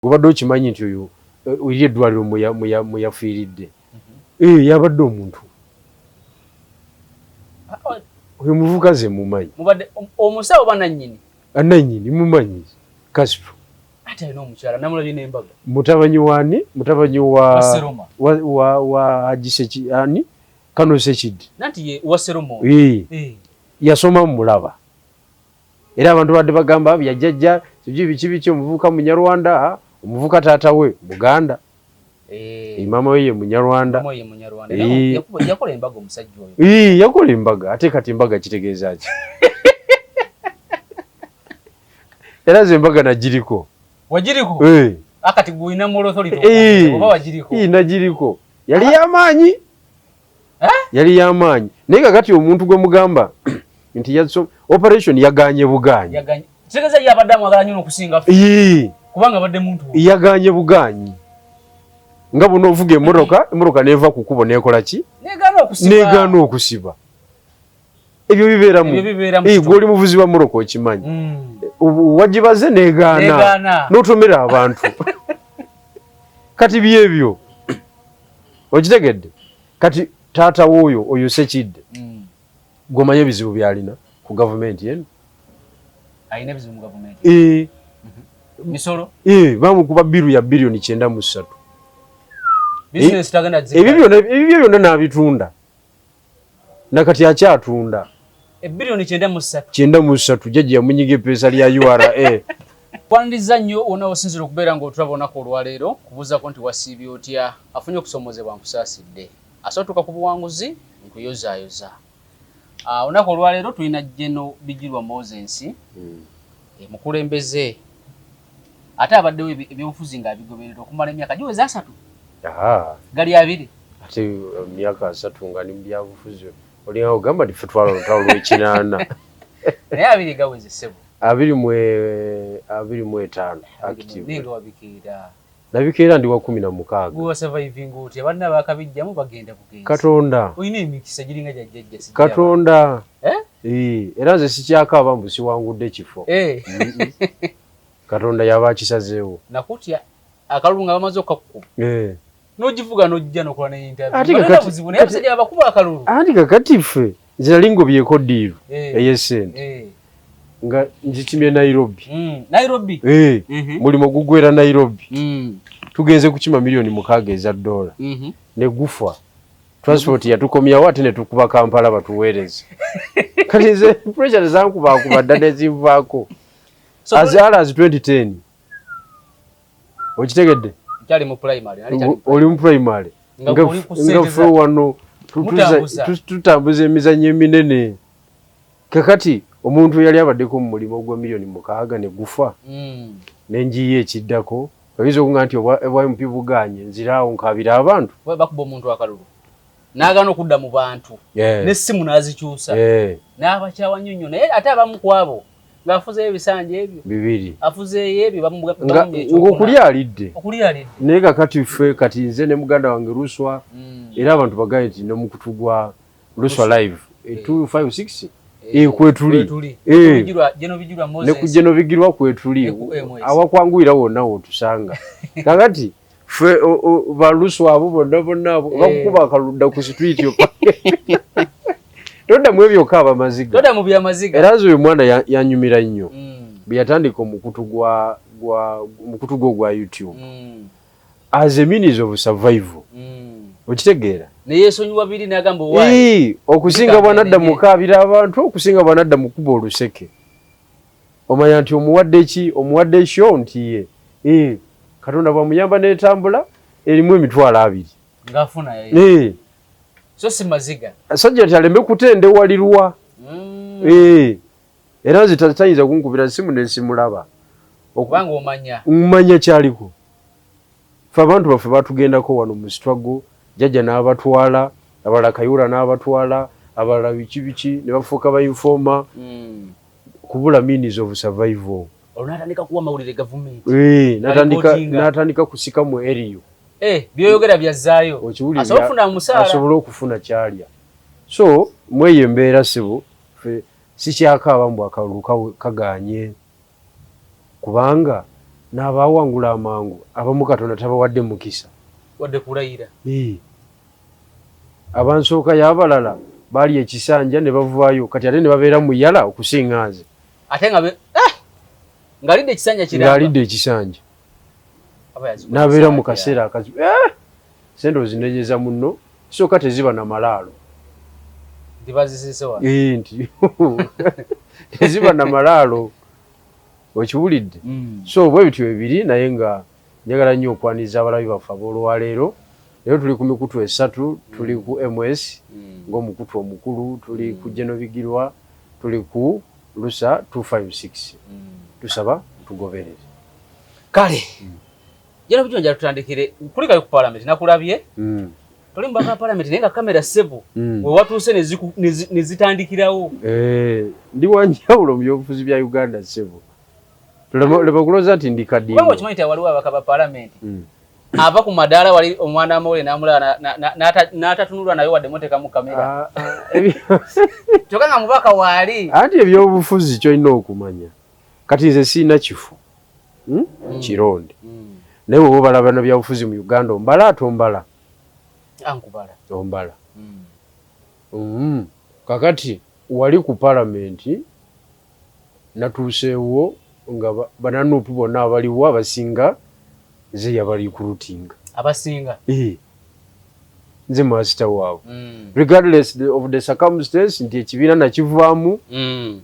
Gubadde okimanyi nti oyo eri eddwaliro mwe yafiiridde? Eh, yabadde omuntu oyo muvubuka ze mumanyi. Mubadde omusawo oba nannyini? Nannyini mumanyi, Castro. Ate alina omukyala, namulabye n'embaga. Mutabanyi wani? Mutabanyi wa Wa Seroma. wa Haji Seki, ani, Kano Sekidde. Nanti ye wa Seroma oyo. Eh. Eh. Yasoma mulaba, era abantu badde bagamba byajjajja sijui biki biki, omuvubuka Munyarwanda. Ah, omuvubuka taata we Muganda. Eh. Maama we ye Munyarwanda. Mama ye Munyarwanda. Eh. Yakola embaga omusajja oyo. Ii, yakola embaga. Ate kati embaga kitegeeza ki? Era ze embaga nagiriko. Wagiriko? Eh. Akati gulina moral authority Eh. oba wagiriko? Ii, nagiriko, yali yamaanyi. Eh? Yali yamaanyi, naye kakati omuntu gwe mugamba nti operation yaganye buganyi. Yaganye. Kitegeeza ye abadde amwagala nnyo n'okusinga ffe. Ii. Kubanga abadde muntu we. Yaganye buganyi, nga buno ovuga emmotoka, emmotoka neva ku kubo nekola ki? Negaana okusiba. Negaana okusiba. Ebyo bibeeramu. Ebyo bibeeramu. Eh, gwe oli muvuzi wa mmotoka okimanyi. Wagibaze negaana. Negaana. N'otomera abantu. Kati byebyo, okitegedde? Kati taata w'oyo oyo Sekidde, gw'omanyi ebizibu by'alina ku gavumenti eno. Alina ebizibu mu gavumenti? Eh. Misolo? Eh, bamukuba bill ya biliyoni 93. Business tagenda. Ebyo byonna, ebibyo byonna n'abitunda, nakati akyatunda. Ebbiliyoni 93? 93. Jjajja yamunyiga epeesa lya URA. Kwaniriza nnyo wonna osinzira okubeera ng'otulaba olunaku olwaleero, kubuuzaako nti wasiibye otya? Afunye okusoomozebwa, nkusaasidde. Asobola otuuka ku buwanguzi, nkuyozaayoza. Ah, olunaku olwaleero tulina General Bigirwa Moses, mukulembeze ate abaddewo ebyobufuzi ng'abigoberera okumala emyaka giweza 30. Gali 20. Ate emyaka 30 nga ndi mu byabufuzi, olinga ogamba nti ffe twala olutalo lw'ekinaana. Naye 20 gaweze, ssebo. 25 active. Naye nga wabikeera? Nabikeera ndi wa 16. Gwe wasurvivinga otya? Banna bakabijjamu bagenda bugenzi. Katonda. Olina emikisa giringa gya jjajja sijja. Katonda. Eh? Eh, era nze sikyakaaba mbu siwangudde kifo. Eh. Katonda yaba akisazeewo. Nakutya akalulu nga bamaze okukakukuba. Eh. N'ogivuga n'ojja n'okola ne Ate interview. Balina buzibu, naye abasajja babakuba akalulu. Anti kakati ffe nze nali ngobyeko deal Eh. ey'essente Eh. nga nzikimye Nairobi. Nairobi. Eh, mulimu gugwera Nairobi. Tugenze kukima miliyoni 6 eza dola ne gufa. Transport yatukomyawo, ate ne tukuba Kampala batuweereze. Kati nze pressure tezankubakuba dda nezinvaako. So, As early as 2010, okitegedde? Nkyali mu primary, nali nkyali mu Oli mu primary. Nga Nga oli ku ssente nga ffe wano Mutambuza. tutambuza emizannyo eminene. Kakati omuntu eyali abaddeko mu mulimu gwa miliyoni 6 ne gufa, nenjiya ekiddako, oyinza okuŋŋamba nti obwa MP buganye, nziraawo nkaabira abantu. Kuba bakuba omuntu akalulu n'agaana okudda mu bantu n'essimu n'azikyusa n'abakyawa nnyo nnyo, naye ate abamu ku abo ng'afuzeeyo ebisanja ebyo 2. Afuzeeyo ebyo Nga ng'okulya alidde. Okulya alidde. Naye kakati ffe, kati nze ne muganda wange Luswa, era abantu bagaye nti n'omukutu gwa Luswa Live 256 kwetuli. Kwetuli. Eh. General Bigirwa Ne Moses. ku General Bigirwa kwetuli. Ne ku MS. Awakwanguyira wonna wotusanga. Kakati ffe baluswa abo bonna bonna abo bakukuba akaludda ku street, toddamu ebyo okaaba maziga. Todda mu byamaziga. Era nze oyo mwana yanyumira nnyo bwe yatandika omukutu gwa omukutu gwe ogwa YouTube as a means of survival. Okitegeera? Neyeesonyiwa biri n'agamba owaayi. Ii, okusinga Ndika bwanadda nene. mukaabira abantu, okusinga bwanadda mukuba oluseke. Omanya nti omuwadde ki? Omuwadde show nti ye. Ii, Katonda bwamuyamba n'etambula erimu 20,000. Ng'afuna ye. Ii. So si maziga. Sajja nti aleme kutendewalirwa. Ii. Era nze tayinza kunkubira simu nensimulaba. Kubanga omanya. Mmanya kyaliko. Ffe abantu baffe batugendako wano mu struggle, jjajja n'abatwala, abalala Kayura n'abatwala, abalala biki biki, ne bafuuka ba informer. Kubula means of survival. Olwo n'atandika kuwa mawulire gavumenti. Eh, n'atandika Reportinga. N'atandika kusika mu eriyo. Eh, byoyogera byazzaayo. Okiwulira? Asobole okufuna musaala. Asobole okufuna kyalya. So mweyo embeera, ssebo, ffe sikyakaaba mbu akalulu kaganye, kubanga N'abawangula amangu abamu Katonda tabawadde mukisa wadde kulayira. Abansooka y'abalala baali ekisanja ne bavaayo, kati ate ne babeera mu yala okusinga nze. Ate nga ng'alidde ekisanja kiramba. Ng'alidde ekisanja n'abeera mu kaseera akazibu. Sente ozinenyeza munno, kisooka teziba na malaalo. Nti teziba na malaalo, okiwulidde? So bwe bityo ebiri, naye nga njagala nnyo okwaniriza abalabi baffe ab'olwaleero. Leero tuli ku mikutu esatu, tuli ku MS ng'omukutu omukulu, tuli ku General Bigirwa, tuli ku Lusa 256. Tusaba tugoberere. Kale General Bigirwa, njala tutandikire kulikayo ku Parliament. Nakulabye toli mubaka wa Parliament, naye nga kamera ssebo we watuuse ne zitandikirawo. Ndi wanjawulo mu byobufuzi bya Uganda ssebo. Lema kulowooza nti ndi kadiimo. Kubanga okimanyi nti waliwo ababaka ba Parliament ava ku madaala wali omwana amawulire n'amulaba n'atatunulwa naye wadde mutekamu kamera, kyokka nga mubaka waali. Anti ebyobufuzi kyolina okumanya, kati nze siina kifo kironde, naye bw'oba obala bano byabufuzi mu Uganda, ombala ate ombala? Ankubala. Ombala. Kakati wali ku Palamenti natuuseewo nga bananuupu bonna abaliwo abasinga nze yabarecruitinga. Abasinga? Nze master waabwe, regardless of the circumstance nti ekibiina nakivaamu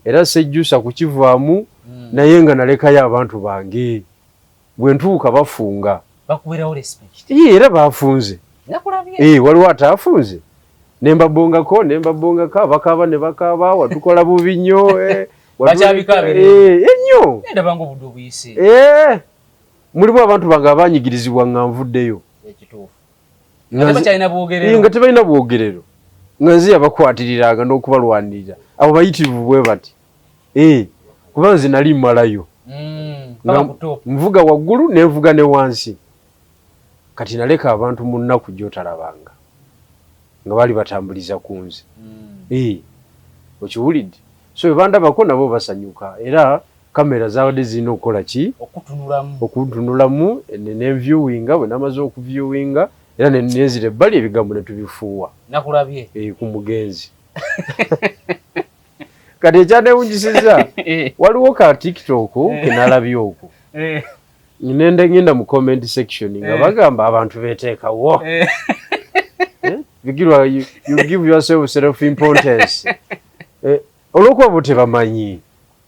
era sejjusa kukivaamu, naye nga nalekayo abantu bange, bwe ntuuka bafunga. Bakuwerawo respect. Era bafunze. Nakulabye. Waliwo ataafunze, nembabongako nembabongako, abakaaba ne bakaaba, watukola bubi nnyo. Bakyabikaabira. Ennyo. Ndaba nga obudde obuyise. Mulimu abantu bange abanyigirizibwa nga nvuddeyo. Ekituufu. Bakyalina bwogerero. Nga tebalina bwogerero, nga nze yabakwatiriranga n'okubalwanirira. Abo bayitirivu bwe bati, kuba nze nali mmalayo, nvuga waggulu nenvuga ne wansi. Kati naleka abantu mu nnaku gy'otalabanga nga baali batambuliza ku nze. Okiwulidde? So bwe bandabako nabo basanyuka, era kamera zabadde zirina okukola ki? Okutunulamu nenviewinga. Bwe namaze okuviewinga era nenzira ebbali, ebigambo ne tubifuuwa. Nakulabye. Ku mugenzi. Kati ekyanewunyisiza, waliwo ka TikTok kenalabye okwo, nende ngenda mu comment section nga bagamba abantu beteekawo, "Bigirwa, you give yourself self importance," olwokuba bo tebamanyi.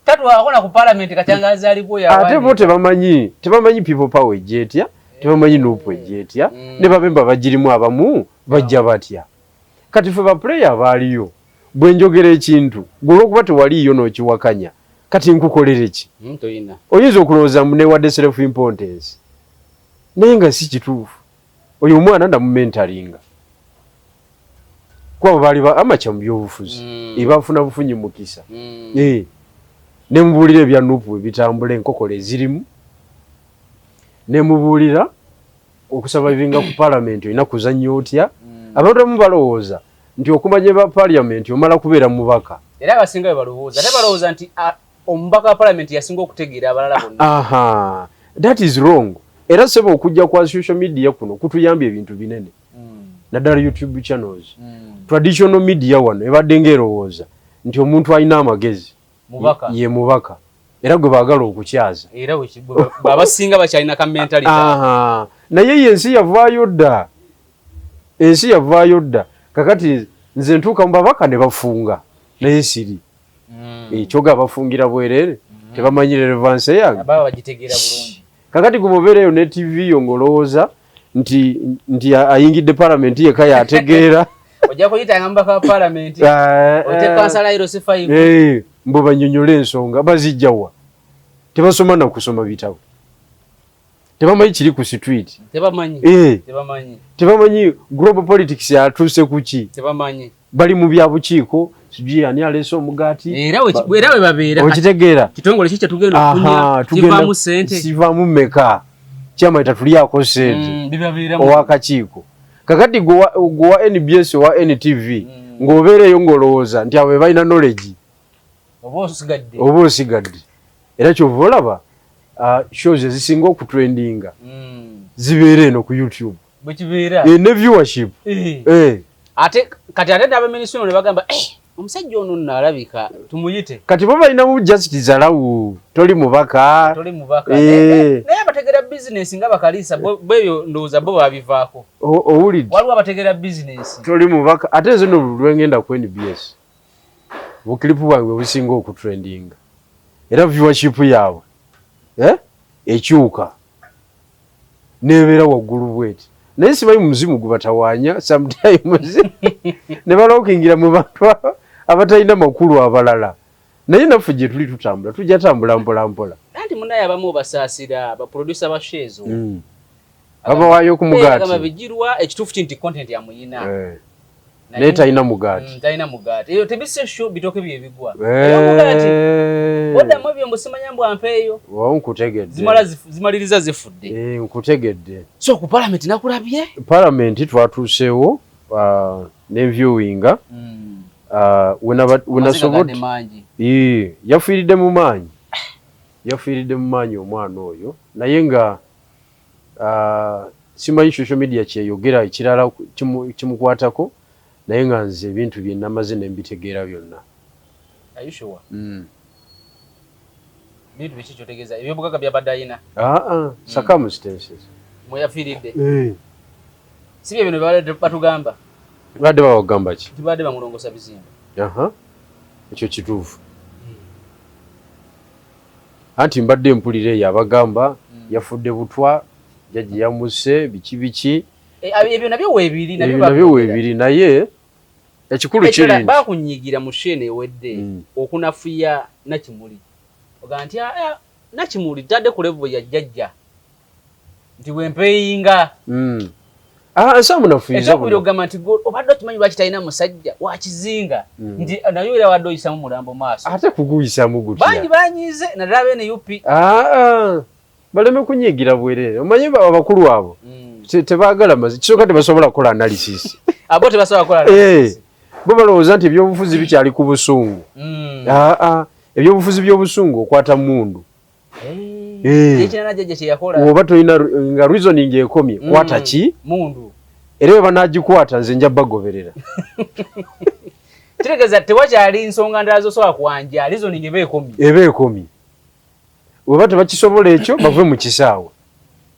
Tatwakona ku Parliament kacyanga azaalibwa. Ate bo tebamanyi, tebamanyi People Power ejja etya, tebamanyi NUP ejja etya, ne babemba bagirimu abamu bajja batya. Kati fe bapuleya abaaliyo, bwe njogera ekintu gwe olwokuba tewaliiyo n'okiwakanya, kati nkukolere ki? Oyinza okulowooza mbu newadde self importance, naye nga si kituufu. Oyo omwana namumentoringa, kuba baali ba amateur mu byobufuzi, ebafuna bufunyi mukisa. Nemubuulira ebya NUP bwe bitambula, enkokola ezirimu, nemubuulira okusurvivinga ku Parliament olina kuzannya otya. Abantu abamu balowooza nti okumanya eba Parliament omala kubeera mubaka. Era abasinga bwe balowooza, ate balowooza nti omubaka wa Parliament yasinga okutegeera abalala bonna. Aha, that is wrong. Era sebo, okujja kwa social media kuno kutuyambye ebintu binene, naddala YouTube channels. Traditional media wano ebadde ng'erowooza nti omuntu alina amagezi mubaka. Ye mubaka, era gwe baagala okukyaza. Era abasinga bakyalina ka mentality. Aha, naye ye ensi yavaayo dda, ensi yavaayo dda. Kakati nze ntuuka mu babaka ne bafunga, naye siri ekyoga bafungira bwerere, tebamanyi relevance yange. Baba bagitegeera bulungi. Kakati gwe mubeereyo ne TV yo ng'olowooza nti ayingidde Palamenti yekka yategeera. Ojja kuyitanga mubaka wa Palamenti, ote kansala LC5. Mbu banyonyole ensonga bazijjawa? Tebasoma na kusoma bitabo, tebamanyi kiri ku street. Tebamanyi. Tebamanyi. Tebamanyi global politics atuuse ku ki. Tebamanyi. Bali mu bya bukiiko, sijui ani aleese omugaati. Era we babeera. Okitegeera? Kitongole ki kyetugenda okunya kivaamu ssente? Kivaamu mmeka? Kyama tatulyako ssente. Bibabeeramu. Owakakiiko kakati gwe wa NBS, owa NTV, ng'obeereyo ng'olowooza nti abo be balina knowledge. Oba osigadde. Oba osigadde. Era kyova olaba Shows ezisinga okutrendinga zibeera eno ku YouTube. Bwekibeera. Ne viewership. Ate kati ate n'abaminisitule ne bagamba, "Omusajja ono nno alabika tumuyite." Kati bo balinamu just zalawu, toli mubaka. Toli mubaka. Naye abategera bizinesi nga bakaliisa bwebyo, ndowooza bo babivaako. Owulidde? Waliwo abategera bizinesi. Toli mubaka. Ate nze no lwengenda ku NBS, bukilipu bwange businga okutrendinga, era viewership yaabwe ekyuka nebeera waggulu bweti. Naye simanyi muzimu gubatawaanya sometimes ne balookingira mu bantu abatalina makulu abalala. Naye naffe gye tuli tutambula, tujja tambula mpola mpola. Anti munaye abamu obasaasira, baproducer ba show ezo. Babawaayo ku Agamba mugaati. Bigirwa, ekituufu ki nti content amuyina. Naye talina mugaati. Talina mugaati. Eyo tebisse show, bitooke bye bigwa. Omugaati oddamu ebyo mbu simanya mbu ampeeyo. Wawo nkutegedde. Zimala zimaliriza zifudde. Nkutegedde. So ku parliament nakulabye. Parliament twatuuseewo ne viewinga. Amaziga Wenasobodde gadde mangi. Yafiiridde mu maanyi, yafiiridde mu maanyi omwana oyo. Naye nga simanyi social media kyeyogera ekirala kimukwatako, naye nga nze ebintu bye namaze ne mbitegeera byonna. Are you sure? Bintu biki kyotegeeza? Ebyobugagga byabadde ayina? Circumstances. Mwe yafiiridde? Si bye bino babadde batugamba? Badde babagamba ki? Tibadde bamulongosa bizimbe. Aha, ekyo kituufu. Anti mbadde mpulira eyo abagamba yafudde butwa, jjajja yamuse, biki biki. Ebyo nabyo weebiri, nabyo Ebyo nabyo babyogera. weebiri, naye ekikulu Ekirala, kiri nti bakunyigira mu show eno ewedde okunafuya Nakimuli. Oga nti, Nakimuli tadde ku level ya jjajja nti wempeyinga. Nsamunafuyiza Ekyokubiri, buno. ogamba nti obadde okimanyi lwaki talina musajja wakizinga, nti naye era wadde oyisamu mulambo maaso. Ate kuguyisamu gutya? Bangi banyiize naddala bene UP. Baleme kunyiigira bwerere. Omanyi abakulu abo tebaagala mazi, kisooka tebasobola kukola analysis. Abo tebasobola kukola analysis. Bo balowooza nti ebyobufuzi bikyali ku busungu. Ebyobufuzi by'obusungu okwata mundu. Ekirala jjajja kye yakola. Oba tolina nga reasoning ekomye, kwata ki? Mundu. Era bwe banaagikwata nze nja bagoberera. Kitegeeza tewakyali nsonga ndala zosobola kwanja, reasoning eba ekomye. Eba ekomye. Bweba tebakisobola ekyo, bave mu kisaawe.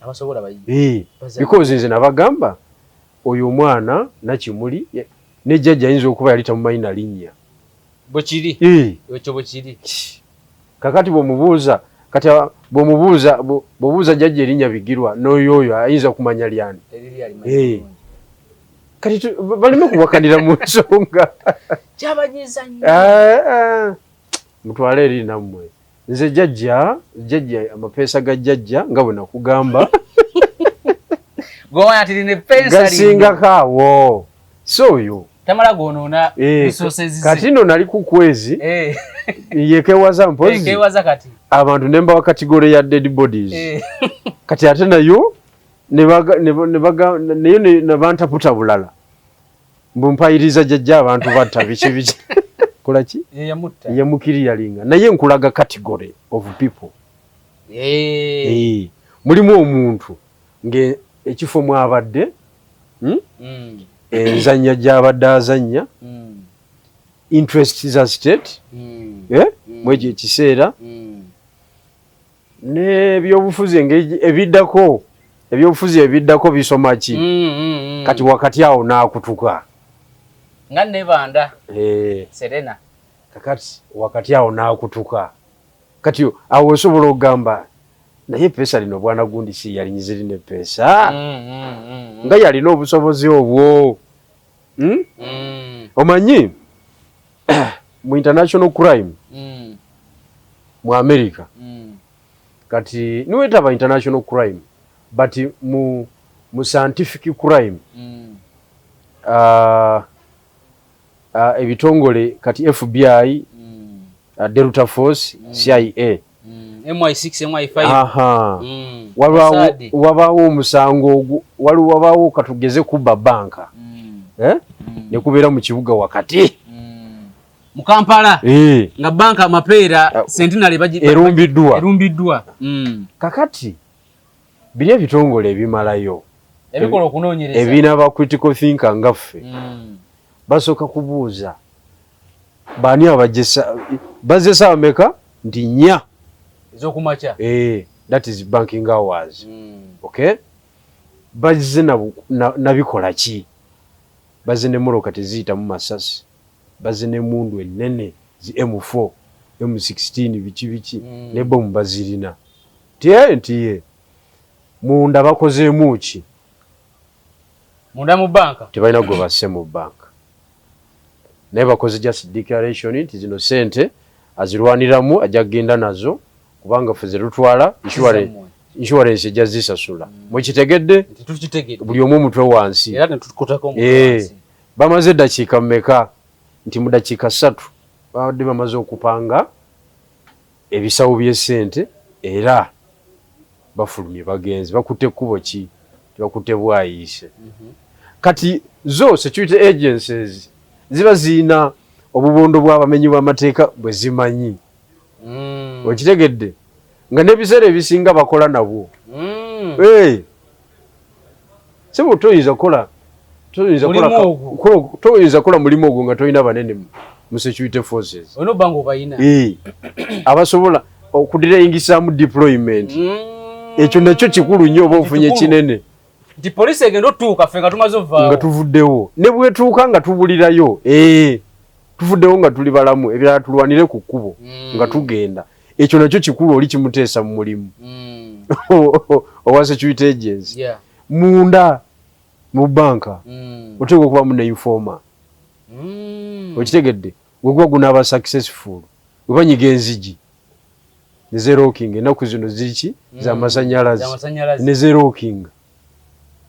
Abasobola bayi. Because nze nabagamba oyo omwana Nakimuli ne jjajja ayinza okuba yali tamumanyi na linnya. Bwe kiri. Ekyo bwe kiri. Kakati bw'omubuuza, kati bw'omubuuza, bw'obuuza jjajja erinnya Bigirwa, n'oyo oyo ayinza kumanya lyani? Eriri alimanyi bulungi. Kati baleme kuwakanira mu nsonga. Kyabanyiiza nnyo. Mutwale eri nammwe. Nze jjajja, jjajja amapeesa ga jjajja nga bwe nakugamba. Gwe ati lino eppeesa lino. Gasingako awo. So oyo. Tamala gwonoona resources ze. Kati nno nali ku kwezi. Yekewaza mpozi. Yekewaza kati. Abantu ne mbawa category ya dead bodies. Kati ate nayo ne baga, ne ba, ne baga, nayo ne, ne bantaputa bulala. Mbu mpayiriza jjajja abantu batta biki biki. Kola ki? Ye yamutta. Yamukiriyalinga. Naye nkulaga category of people. Mulimu omuntu nge ekifo mwabadde, Enzannya gy'abadde azannya, interest za state, mwekyo ekiseera, n'ebyobufuzi engeri ebiddako, ebyobufuzi ebiddako bisoma ki? Kati wakati awo n'akutuka. Nga Nebanda. Serena. Kakati wakati awo n'akutuka. Kati awo osobola okugamba naye eppeesa lino bwana gundi si yalinyize lino eppeesa. Nga yalina obusobozi obwo. Omanyi mu international crime mu America, kati niwetaba international crime, but mu scientific crime, ebitongole kati FBI, Delta Force, CIA, MI6, MI5. Wabaawo Mossad. Wabaawo omusango ogwo, waliwo wabaawo katugeze kubba banka. Ne kubeera mu kibuga wakati. Mu Kampala nga banka Mapeera Centenary erumbiddwa. Erumbiddwa. Kakati biri ebitongole ebimalayo ebikola okunoonyereza ebirina ba critical thinker nga ffe, basooka kubuuza baani abajesa, bazze saawa meka? Nti 4 ez'okumakya. That is banking hours. Okay, bazze nabikola ki? Bazze nemmotoka teziyitamu masasi, bazze n'emmundu ennene zi M4, M16, biki biki, ne bomu bazirina. Nti nti ye munda bakozeemu ki? Munda mu banka. Tebalina gwe basse mu banka, naye bakoze just declaration nti zino sente azirwaniramu ajja kugenda nazo, kubanga ffe zetutwala insurance ejja zisasula. Mwekitegedde? Nti tukitegedde. Buli omu omutwe wansi. Era ne tukutako omutwe wansi. Bamaze eddakiika mmeka? Nti mu dakiika 3 babadde bamaze okupanga ebisawo by'essente era bafulumye, bagenze bakutte ekkubo ki? Tebakutte Bwayiise. Kati zo security agencies ziba ziyina obubondo bw'abamenyi bw'amateeka bwe zimanyi. Okitegedde? Nga n'ebiseera ebisinga bakola nabwo. Sebo, toyinza kukola, toyinza kukola Mulimu ogwo. Toyinza kukola mulimu ogwo nga tolina banene mu security forces. Olina obba ng'obayina. Abasobola okudireyingisaamu deployment. Ekyo nakyo kikulu nnyo, oba ofunye Kikulu. kinene. Nti poliisi egenda otutuuka ffe nga tumaze ovaawo. Nga tuvuddewo, ne bwetuuka nga tubulirayo, tuvuddewo nga tuli balamu, ebirala tulwanire ku kkubo nga tugenda. Ekyo nakyo kikulu, oli kimuteesa mu mulimu owa security agency. Munda mu banka oteekwa okubamu ne informer. Okitegedde? Gwe guba gunaaba successful, bwe banyiga enzigi ne zerockinga. Ennaku zino ziriki? Z'amasanyalaze. Z'amasanyalaze. Ne zerockinga.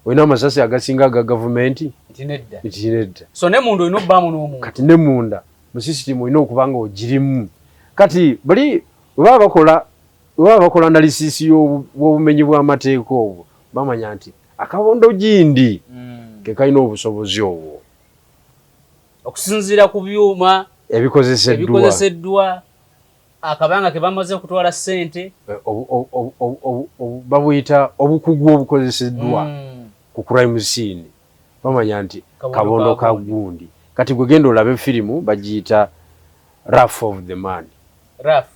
Olina amasasi agasinga aga gavumenti? Nti nedda. Nti nedda. So ne munda olina obbaamu n'omuntu. Kati ne munda mu system olina okuba nga ogirimu. Kati bali bwe baba bakola analysis y'obumenyi bw'amateeka obwo, bamanya nti akabondo gindi ke kalina obusobozi obwo. Okusinziira ku byuma ebikozeseddwa, ebikozeseddwa, akabanga ke bamaze okutwala ssente. Babuyita obukugu obukozeseddwa ku crime scene. Bamanya nti Kabondo kabondo ka ka gundi. Kati gwe genda olabe firimu bagiyita Wrath of the Man. Wrath.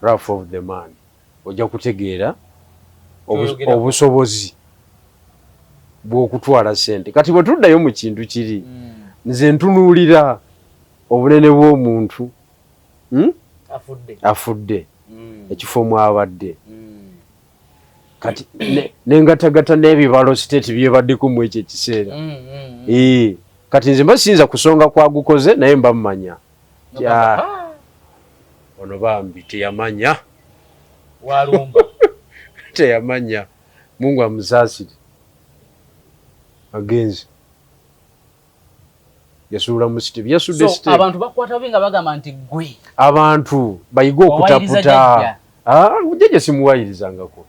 Wrath of the Man, ojja kutegeera Kyoyogerako. Obusobozi bw'okutwala ssente. Kati bwe tuddayo mu kintu kiri, nze ntunuulira obunene bw'omuntu, Afudde. Afudde, ekifo mwabadde. Kati nengatagata n'ebibalo state byebaddeko mu ekyo ekiseera. Kati nze mba siyinza kusonga kwagukoze, naye mba mmanya. Nogamba, "Ah, ono bambi teyamanya. Walumba. Teyamanya, Mungu amusaasire, agenze yasuula mu step, yasudde So step. abantu bakwata bubi nga bagamba nti gwe Abantu bayige wawayiriza okutaputa. Jjajja. Ah, jjajja simuwayirizangako,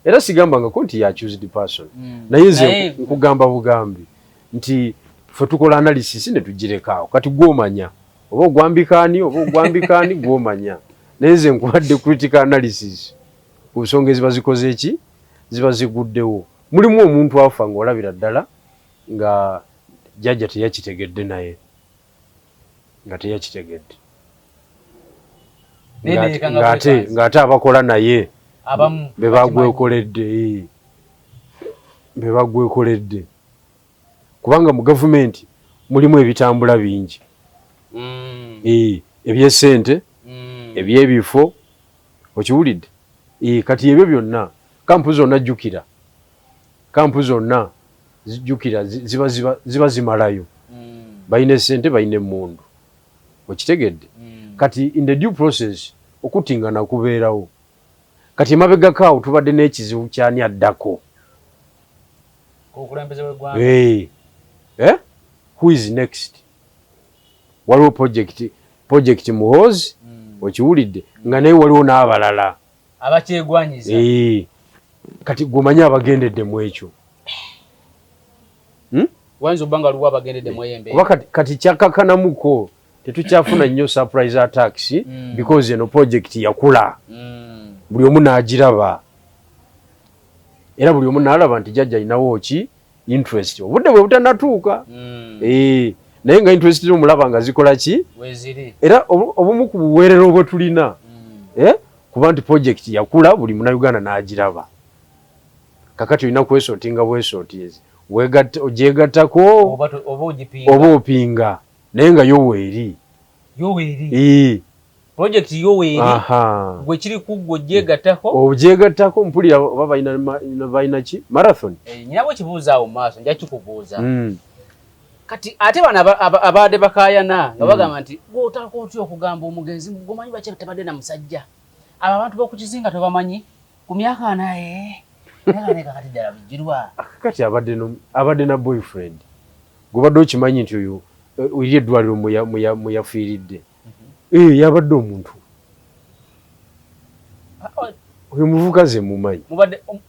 era sigambangako nti ya accused person. Naye nze nkugamba bugambi nti ffe tukola analysis ne tugirekaawo. Kati gwomanya oba ogwambikaani oba ogwambikaani, gwomanya, naye nze nkuwadde critical analysis ku nsonga eziba zikoze eki, ziba ziguddewo. Mulimu omuntu afa ng'olabira ddala nga jjajja teyakitegedde, naye nga teyakitegedde. Naye neyekanga Ng'ate bwekanzi. Ng'ate abakola naye abamu be bagwekoledde, be bagwekoledde, kubanga mu gavumenti mulimu ebitambula bingi. Ebyesente, ebyebifo, okiwulidde? Kati ebyo byonna, camp zonna, jjukira camp zonna zijjukira ziba zimalayo. Balina esente, balina emmundu, okitegedde? Kati in the due process okutingana kubeerawo. Kati emabegako awo tubadde n'ekizibu kyani addako. Obukulembeze bw'eggwanga. Hey. Eh? Who is next? Waliwo project Muhoozi, okiwulidde? Nga naye waliwo n'abalala abakyegwanyiza. Eh. Kati gwemanyi abagendedde mu ekyo? Wayinza obba nga waliwo abagendedde mu eyo embeera. Kuba kati kyakakanamuko. Tetukyafuna nnyo surprise attacks because eno project yakula. Buli omu n'agiraba, era buli omu n'alaba nti jjajja alinawo ki interest, obudde bwe butanatuuka. Naye nga interest omulaba nga zikola ki, era obumu ku buweerero bwe tulina, kuba nti project yakula, buli munnayuganda n'agiraba. Kakati olina kwesortinga bwesorties, ogyegattako oba opinga, naye nga yo weeri. Yoweeri project, yoweeri gwe kiri ku gwe ogyegattako. Ogyegattako. Mpulira oba balina ki, marathon. Nyina bwe kibuuza awo mu maaso, nja kikubuuza. Kati ate bano abadde bakaayana nga bagamba nti gwotaka otya okugamba omugenzi gomanyi lwaki tabadde na musajja, abo abantu b'okukizinga tobamanyi ku myaka anaye kati ddala bijjirwa. Kati abadde na boyfriend gwebadde okimanyi nti oyo eri eddwaliro muyafiiridde, yabadde omuntu oyo muvuka ze mumanyi.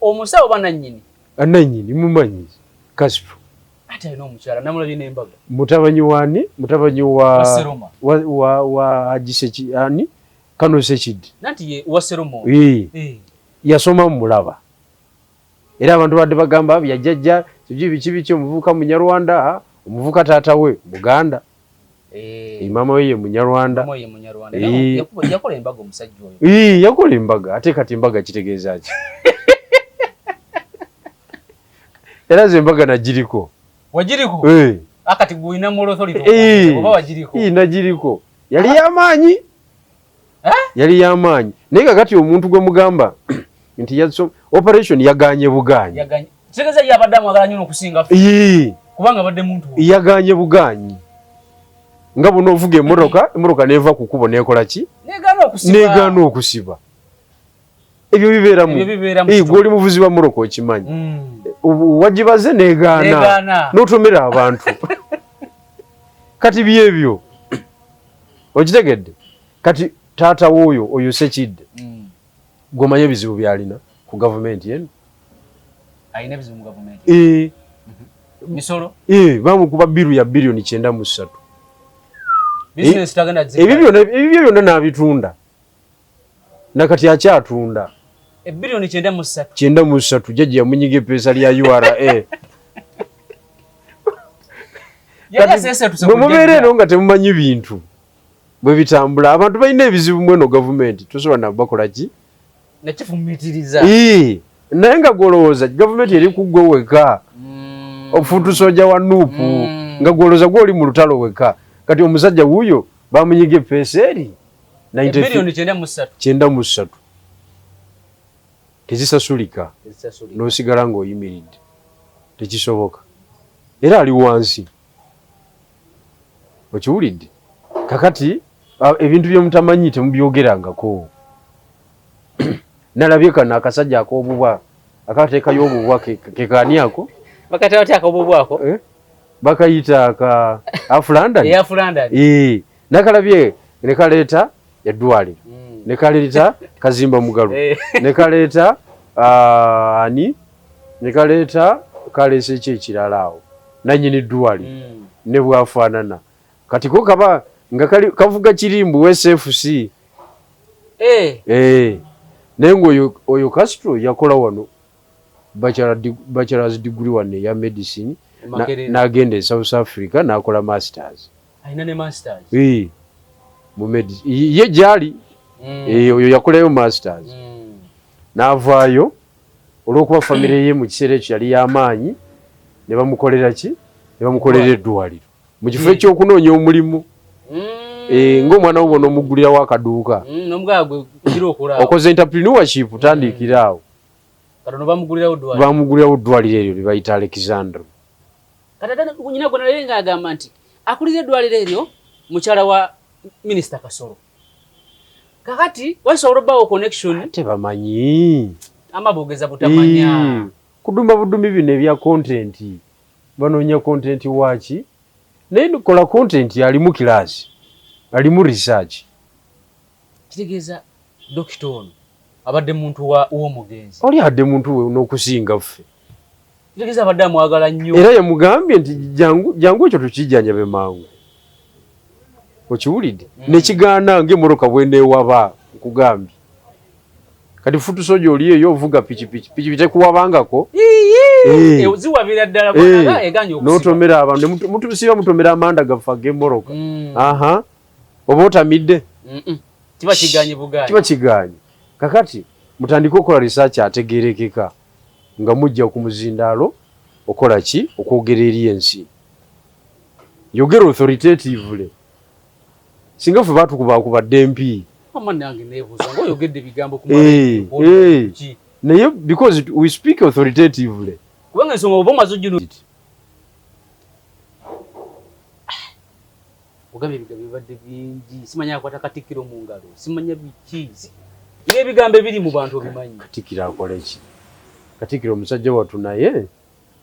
Omusawo banannyini? Anannyini mumanyi, Castro. Ate alina omukyala, namulabye n'embaga. Mutabanyi wani? Mutabanyi wa wa Haji Seki, ani kano, Sekidde. Nanti ye wa Seroma. Yasoma mulaba, era abantu badde bagamba byajjajja biki biki biki, omuvubuka Munyarwanda, omuvubuka taata we Muganda, maama we ye Munyarwanda. Yakola embaga omusajja oyo. Yakola embaga. Ate kati embaga kitegeeza ki? Era ze embaga nagiriko. Wagiriko? Akati gwina moral oba wagiriko? Nagiriko, yali yamaanyi, yali yamaanyi. Naye kakati omuntu gwe mugamba nti operation yaganye buganyi. Kitegeeza ye abadde amwagala nnyo n'okusinga kubanga abadde muntu. Yaganye buganyi, nga buno ovuga emmotoka, emmotoka neva ku kkubo nekola ki? Negaana okusiba. Ebyo bibeeramu, gwe oli muvuzi wa mmotoka okimanyi. Wagibaze negaana, n'otomera abantu. Kati byebyo, okitegedde? Kati taata w'oyo oyo Sekidde, gw'omanyi ebizibu by'alina ku gavumenti eno. Alina ebizibu mu gavumenti? Misolo. Bamukuba bill ya biliyoni 93. Bizinesi tagenda. Ebibyo byonna n'abitunda, nakati akyatunda. Ebbiliyoni 93? 93. Jjajja yamunyiga epeesa lya URA. Bwe mubeera eno nga temumanyi bintu bwe bitambula, abantu balina ebizibu mweno gavumenti tosobola nabakola ki. Nakifumitiriza. Naye nga gwolowooza gavumenti eri kuggwe weka, ofuutu soja wa NUP, nga gwolowooza gwoli mu lutalo weka. Kati omusajja wuuyo bamunyiga epeesa eri. 93. 93 tezisasulika, n'osigala ng'oyimiridde, tekisoboka. Era ali wansi, okiwulidde? Kakati ebintu byemutamanyi temubyogerangako. Nalabye kano akasajja ak'obubwa akateekayo obubwa, kekaani ako? Bakata batya ak'obubwa ako? Eh? Bakayita aka Aflondon. Aflondon. Nakalabye nekaleeta eddwaliro, nekaleeta Kazimba Mugalu, nekaleeta ani, nekaleeta kaleese ki ekirala awo, nanyini ddwaliro, ne bwafaanana kati ko kaba nga kavuga kirimbu SFC. Naye nga oyo Castro yakola wano bachelors degree wano eya medicine, n'agenda e South Africa n'akola masters. Alina ne masters? Mu medicine ye gyali. Oyo yakolayo masters, n'avaayo olw'okuba famire ye mu kiseera ekyo yali y'amaanyi, ne bamukolera ki, ne bamukolera eddwaliro mu kifo ekyokunoonya omulimu. Ng'omwana wo bona omuggulirawo akaduuka, okoze entrepreneurship, tandikira awo. Bamugulirawo eddwaliro eryo lye bayita Alexandra. Kati ate nyina gwe naye ng'agamba nti akulira eddwaliro eryo mukyala wa Minisita Kasolo. Kakati wasobola obbawo connection? Ate bamanyi. Ama boogeza butamanya. Kudumba budumi bino ebya content, banoonya content waki, naye kola content alimu class, alimu research. Kitegeeza dokita ono abadde muntu w'omugenzi. Oli adde muntu we n'okusinga ffe. Kitegeeza abadde amwagala nnyo. Era yamugambye nti jangu, jangu ekyo tukijjanjabe mangu. Okiwulidde? Nekigaana ng'emmotoka bweneewaba, nkugambye. Kati foot soldier oli eyo ovuga pikipiki, pikipiki tekuwabangako. Ziwabira ddala bw'onaga eganye okusiba. N'otomera abantu, ne mutusiba mutomera amanda gaffe ag'emmotoka. Aha. Oba otamidde? Kiba kiganye bugaanyi. Kiba kiganye. Kakati mutandike okukola research ategeerekeka nga mujja ku muzindaalo okola ki? Okwogera eri ensi. Yogera authoritatively. Singa ffe baatukubakubadde empi. Mama nange neebuuza ng'oyogedde ebigambo ku ki? Naye because we speak authoritatively. Kubanga ensonga oba omaze ogino. Ogambye ebigambo bibadde bingi, simanya akwata Katikkiro mu ngalo, simanya biki. Ng'ebigambo ebiri mu bantu obimanyi. Katikkiro akole ki? Katikkiro omusajja wattu naye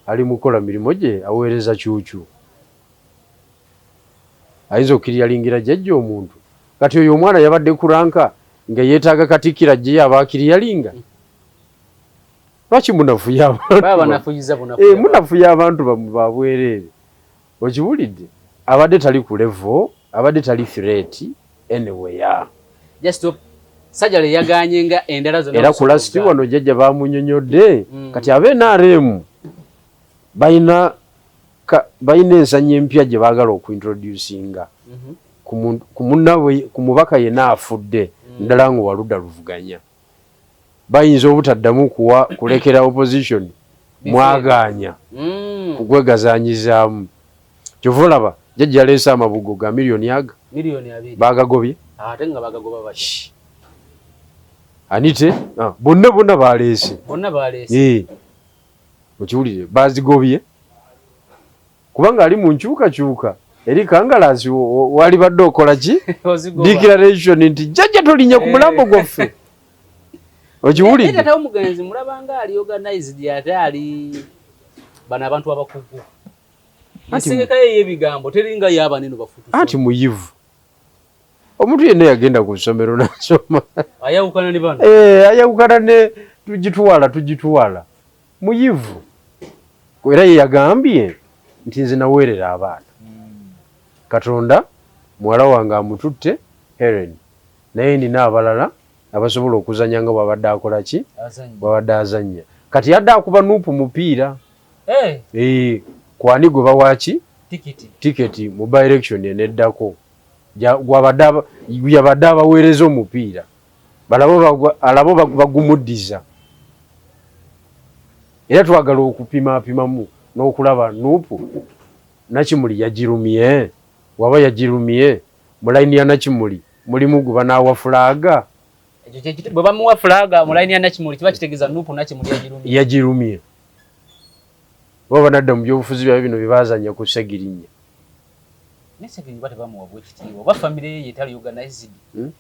ali mu kukola mirimu gye, aweereza kyukyu. Ayinza okukiriyalingira jjajja omuntu. Kati oyo omwana yabadde ku rank nga yeetaaga Katikkiro ajjeyo aba akiriyalinga? Lwaki munafuya abantu? Baba banafuyiza bunafuya. Munafuya abantu bammwe ba bwereere. Okiwulidde? Abadde tali ku level, abadde tali threat anywhere. Just sajala yaganye nga endala zonna. Era ku last wano jjajja bamunyonyodde. Kati abe NRM balina ensanya empya gye baagala okuintroducinga ku mubaka yenna afudde ddala nga waludda luvuganya. Bayinza obutaddamu kuwa kulekera opposition mwagaanya kugwegazanyizaamu. Kyova olaba jjajja yaleese amabugo ga miliyoni aga 2,000,000. Baagagobye. Ate nga bagagoba batya? Anite, bonna bonna baleese. Bonna baleese. Okiwulire, bazigobye. Kubanga ali mu nkyukakyuka eri Kangalasi walibadde okola ki? Declaration nti jjajja tolinnya ku mulambo gwaffe. Okiwulidde? Naye taata w'omugenzi mulaba nga ali organized ate ali bano abantu abakugu. Ensengeka ye ey'ebigambo teringa y'abanene bafutuso. Anti muyivu. Omuntu yenna yagenda ku ssomero n'asoma. Ayawukana ne bano. Ayawukana ne tugitwala. Muyivu. Era ye yagambye nti nze naweerera abaana. Katonda muwala wange amututte Helen, naye nina abalala abasobola okuzannya nga bw'abadde akola ki? Bw'abadde azannya. Kati yadde akuba Nuupu mupiira. Kwani gwe bawa ki? Tiketi mu by election eneddako. Yabadde abaweereza omupiira. Alabo bagumuddiza. Era twagala okupimaapimamu n'okulaba Nuupu Nakimuli yagirumye. Waba yagirumye mu layini ya Nakimuli mulimu gwe banaawa fulaaga. Bwe bamuwa fulaaga mu layini ya Nakimuli kiba kitegeeza Nuupu Nakimuli yagirumye. Yagirumye. Oba banadda mu byobufuzi byabwe bino bye baazannya ku Ssegirinya. Ne Ssegirinya oba tebamuwa bwekitiibwa oba famire ye yetali organized.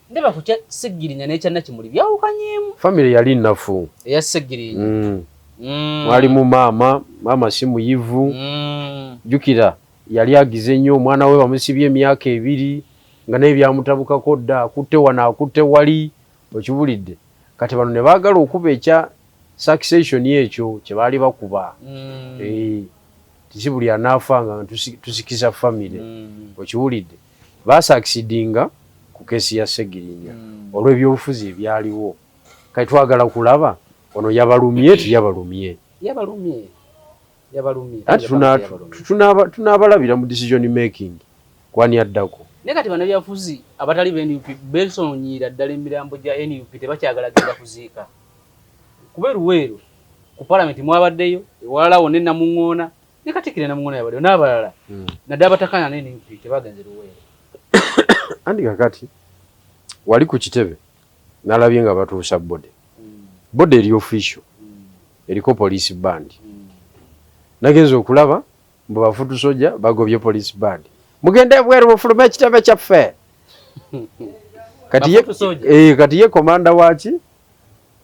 Ndaba ku kya Ssegirinya n'ekya Nakimuli byawukanyeemu. Famire yali nnafu. Eya Ssegirinya. Mwalimu maama, maama si muyivu. Jjukira yali agize nnyo omwana we bamusibye emyaka 2 nga naye byamutabukako dda, akutte wano akutte wali, okiwulidde. Kati bano ne baagala okuba ekya succession ekyo kye baali bakuba. Tisi buli anaafa nga tusikiza famire, okiwulidde. Baasucceedinga ku keesi ya Ssegirinya olw'ebyobufuzi ebyaliwo. Kati twagala kulaba ono yabalumye tiyabalumye. Yabalumye. Anti tunaabalabira mu decision making kwani addako. Naye kati bannabyabufuzi abatali ba NUP beesonyiira ddala emirambo gya NUP, tebakyagala genda kuziika. Kuba eruweero ku palamenti mwabaddeyo, ewalala wonna e Namuŋŋoona, ne Katikkiro e Namuŋŋoona yabaddeyo n'abalala. Naddala abatakkaanya ne NUP tebagenze Luweero. Anti kakati wali ku kitebe nalabye nga batuusa body. Body eri official, eriko police band. Nagenze okulaba mbu ba foot soldier bagobye police band. Mugende ebweru mufulume ekitebe kyaffe. Kati ye komanda waki?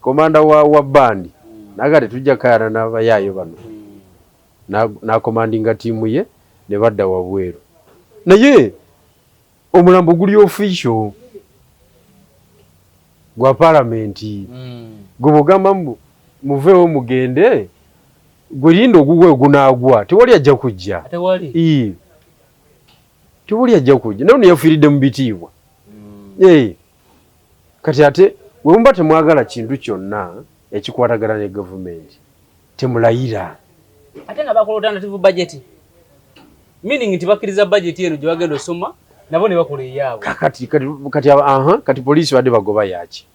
Komanda wa band. Naga tetujja kayana n'abayaayo bano. N'akomandinga ttiimu ye ne badda wabweru. Naye omulambo guli official gwa palamenti. Gwe bw'ogamba mbu muveewo mugende, gwe linda ogugwe ogunaagwa, tewali ajja kujja. Tewali ajja kujja naye ono yafiiridde mu bitiibwa. Kati ate bwe muba temwagala kintu kyonna ekikwatagana ne gavumenti, temulayira. Ate nga bakola alternative budget, meaning nti bakkiriza budget eno gye bagenda osoma nabo ne bakola eyaabwe. Kati kati kati aha, kati poliisi badde bagoba yaki?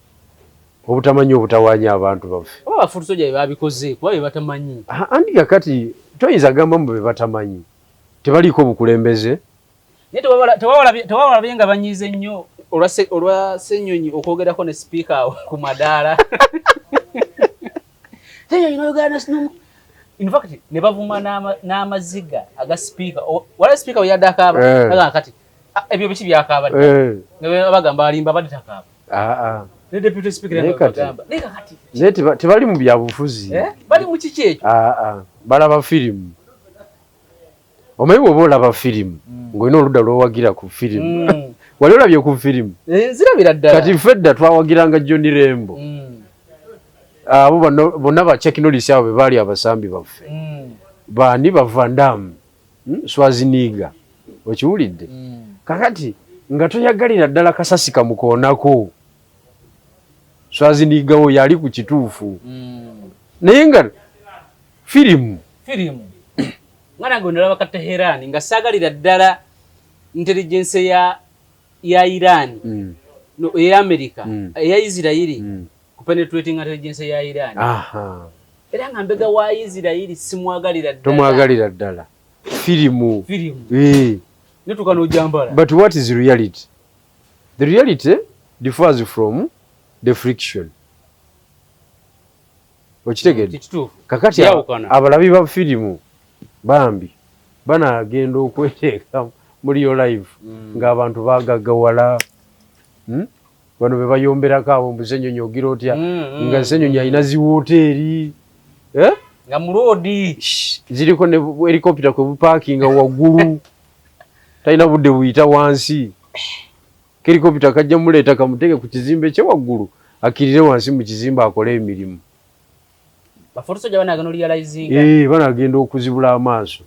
Obutamanyi obutawaanya abantu baffe. Oba ba foot soldier be babikoze kuba be batamanyi. Anti kakati toyinza gamba mbu be batamanyi, tebaliiko bukulembeze. Naye tewawalabye nga banyiize nnyo olwa Ssenyonyi okwogerako ne sipiika awo ku madaala. Ssenyonyi n'oyogera ne Snow. In fact, ne bavuma n'amaziga aga sipiika. Wala sipiika we yadde akaaba, agamba kati, ebyo biki byakaaba dda? Nga bagamba alimba abadde takaaba. Ne deputy speaker Naye nga kati bagamba. Naye kakati. Naye tebali mu byabufuzi. Bali mu kiki ekyo? Balaba firimu. Omanyi bw'oba olaba firimu, ng'olina oludda lw'owagira ku firimu. Wali olabye ku firimu? Nzirabira ddala. Kati ffe dda twawagiranga Johnny Rembo. Abo bonna ba Chuck Norris abo be baali abasambi baffe. Baani ba Van Damme, Schwarzenegger. Okiwulidde? Kakati nga toyagalira ddala kasasi kamukoonako. Schwarzenegger wo yali ku kituufu. Naye nga firimu. Firimu. Nga nange nalaba ka Teheran nga saagalira ddala intelligence ya Iran. No, eya America, eya Israeli. Ku penetrating intelligence ya Iran. Era nga mbega wa Israeli simwagalira ddala. Tomwagalira ddala. Firimu. Firimu. Netuka n'ojambala. But what is reality? The reality differs from the friction. Okitegedde? Kituufu. Kakati Byawukana. Abalabi ba firimu bambi banagenda okweteeka muri yo live ng'abantu bagaggawala. Bano be bayomberako abo mbu Ssenyonyi ogira otya? Nga Ssenyonyi alina zi woteeri. Nga muloodi. Shh, ziriko ne helicopter kwe bupaakinga waggulu. Talina budde buyita wansi. Helicopter kajja muleeta kamuteeke ku kizimbe kye waggulu, akkirire wansi mu kizimbe akole emirimu. Ba foot soldier banagenda realizing. Banagenda okuzibula amaaso.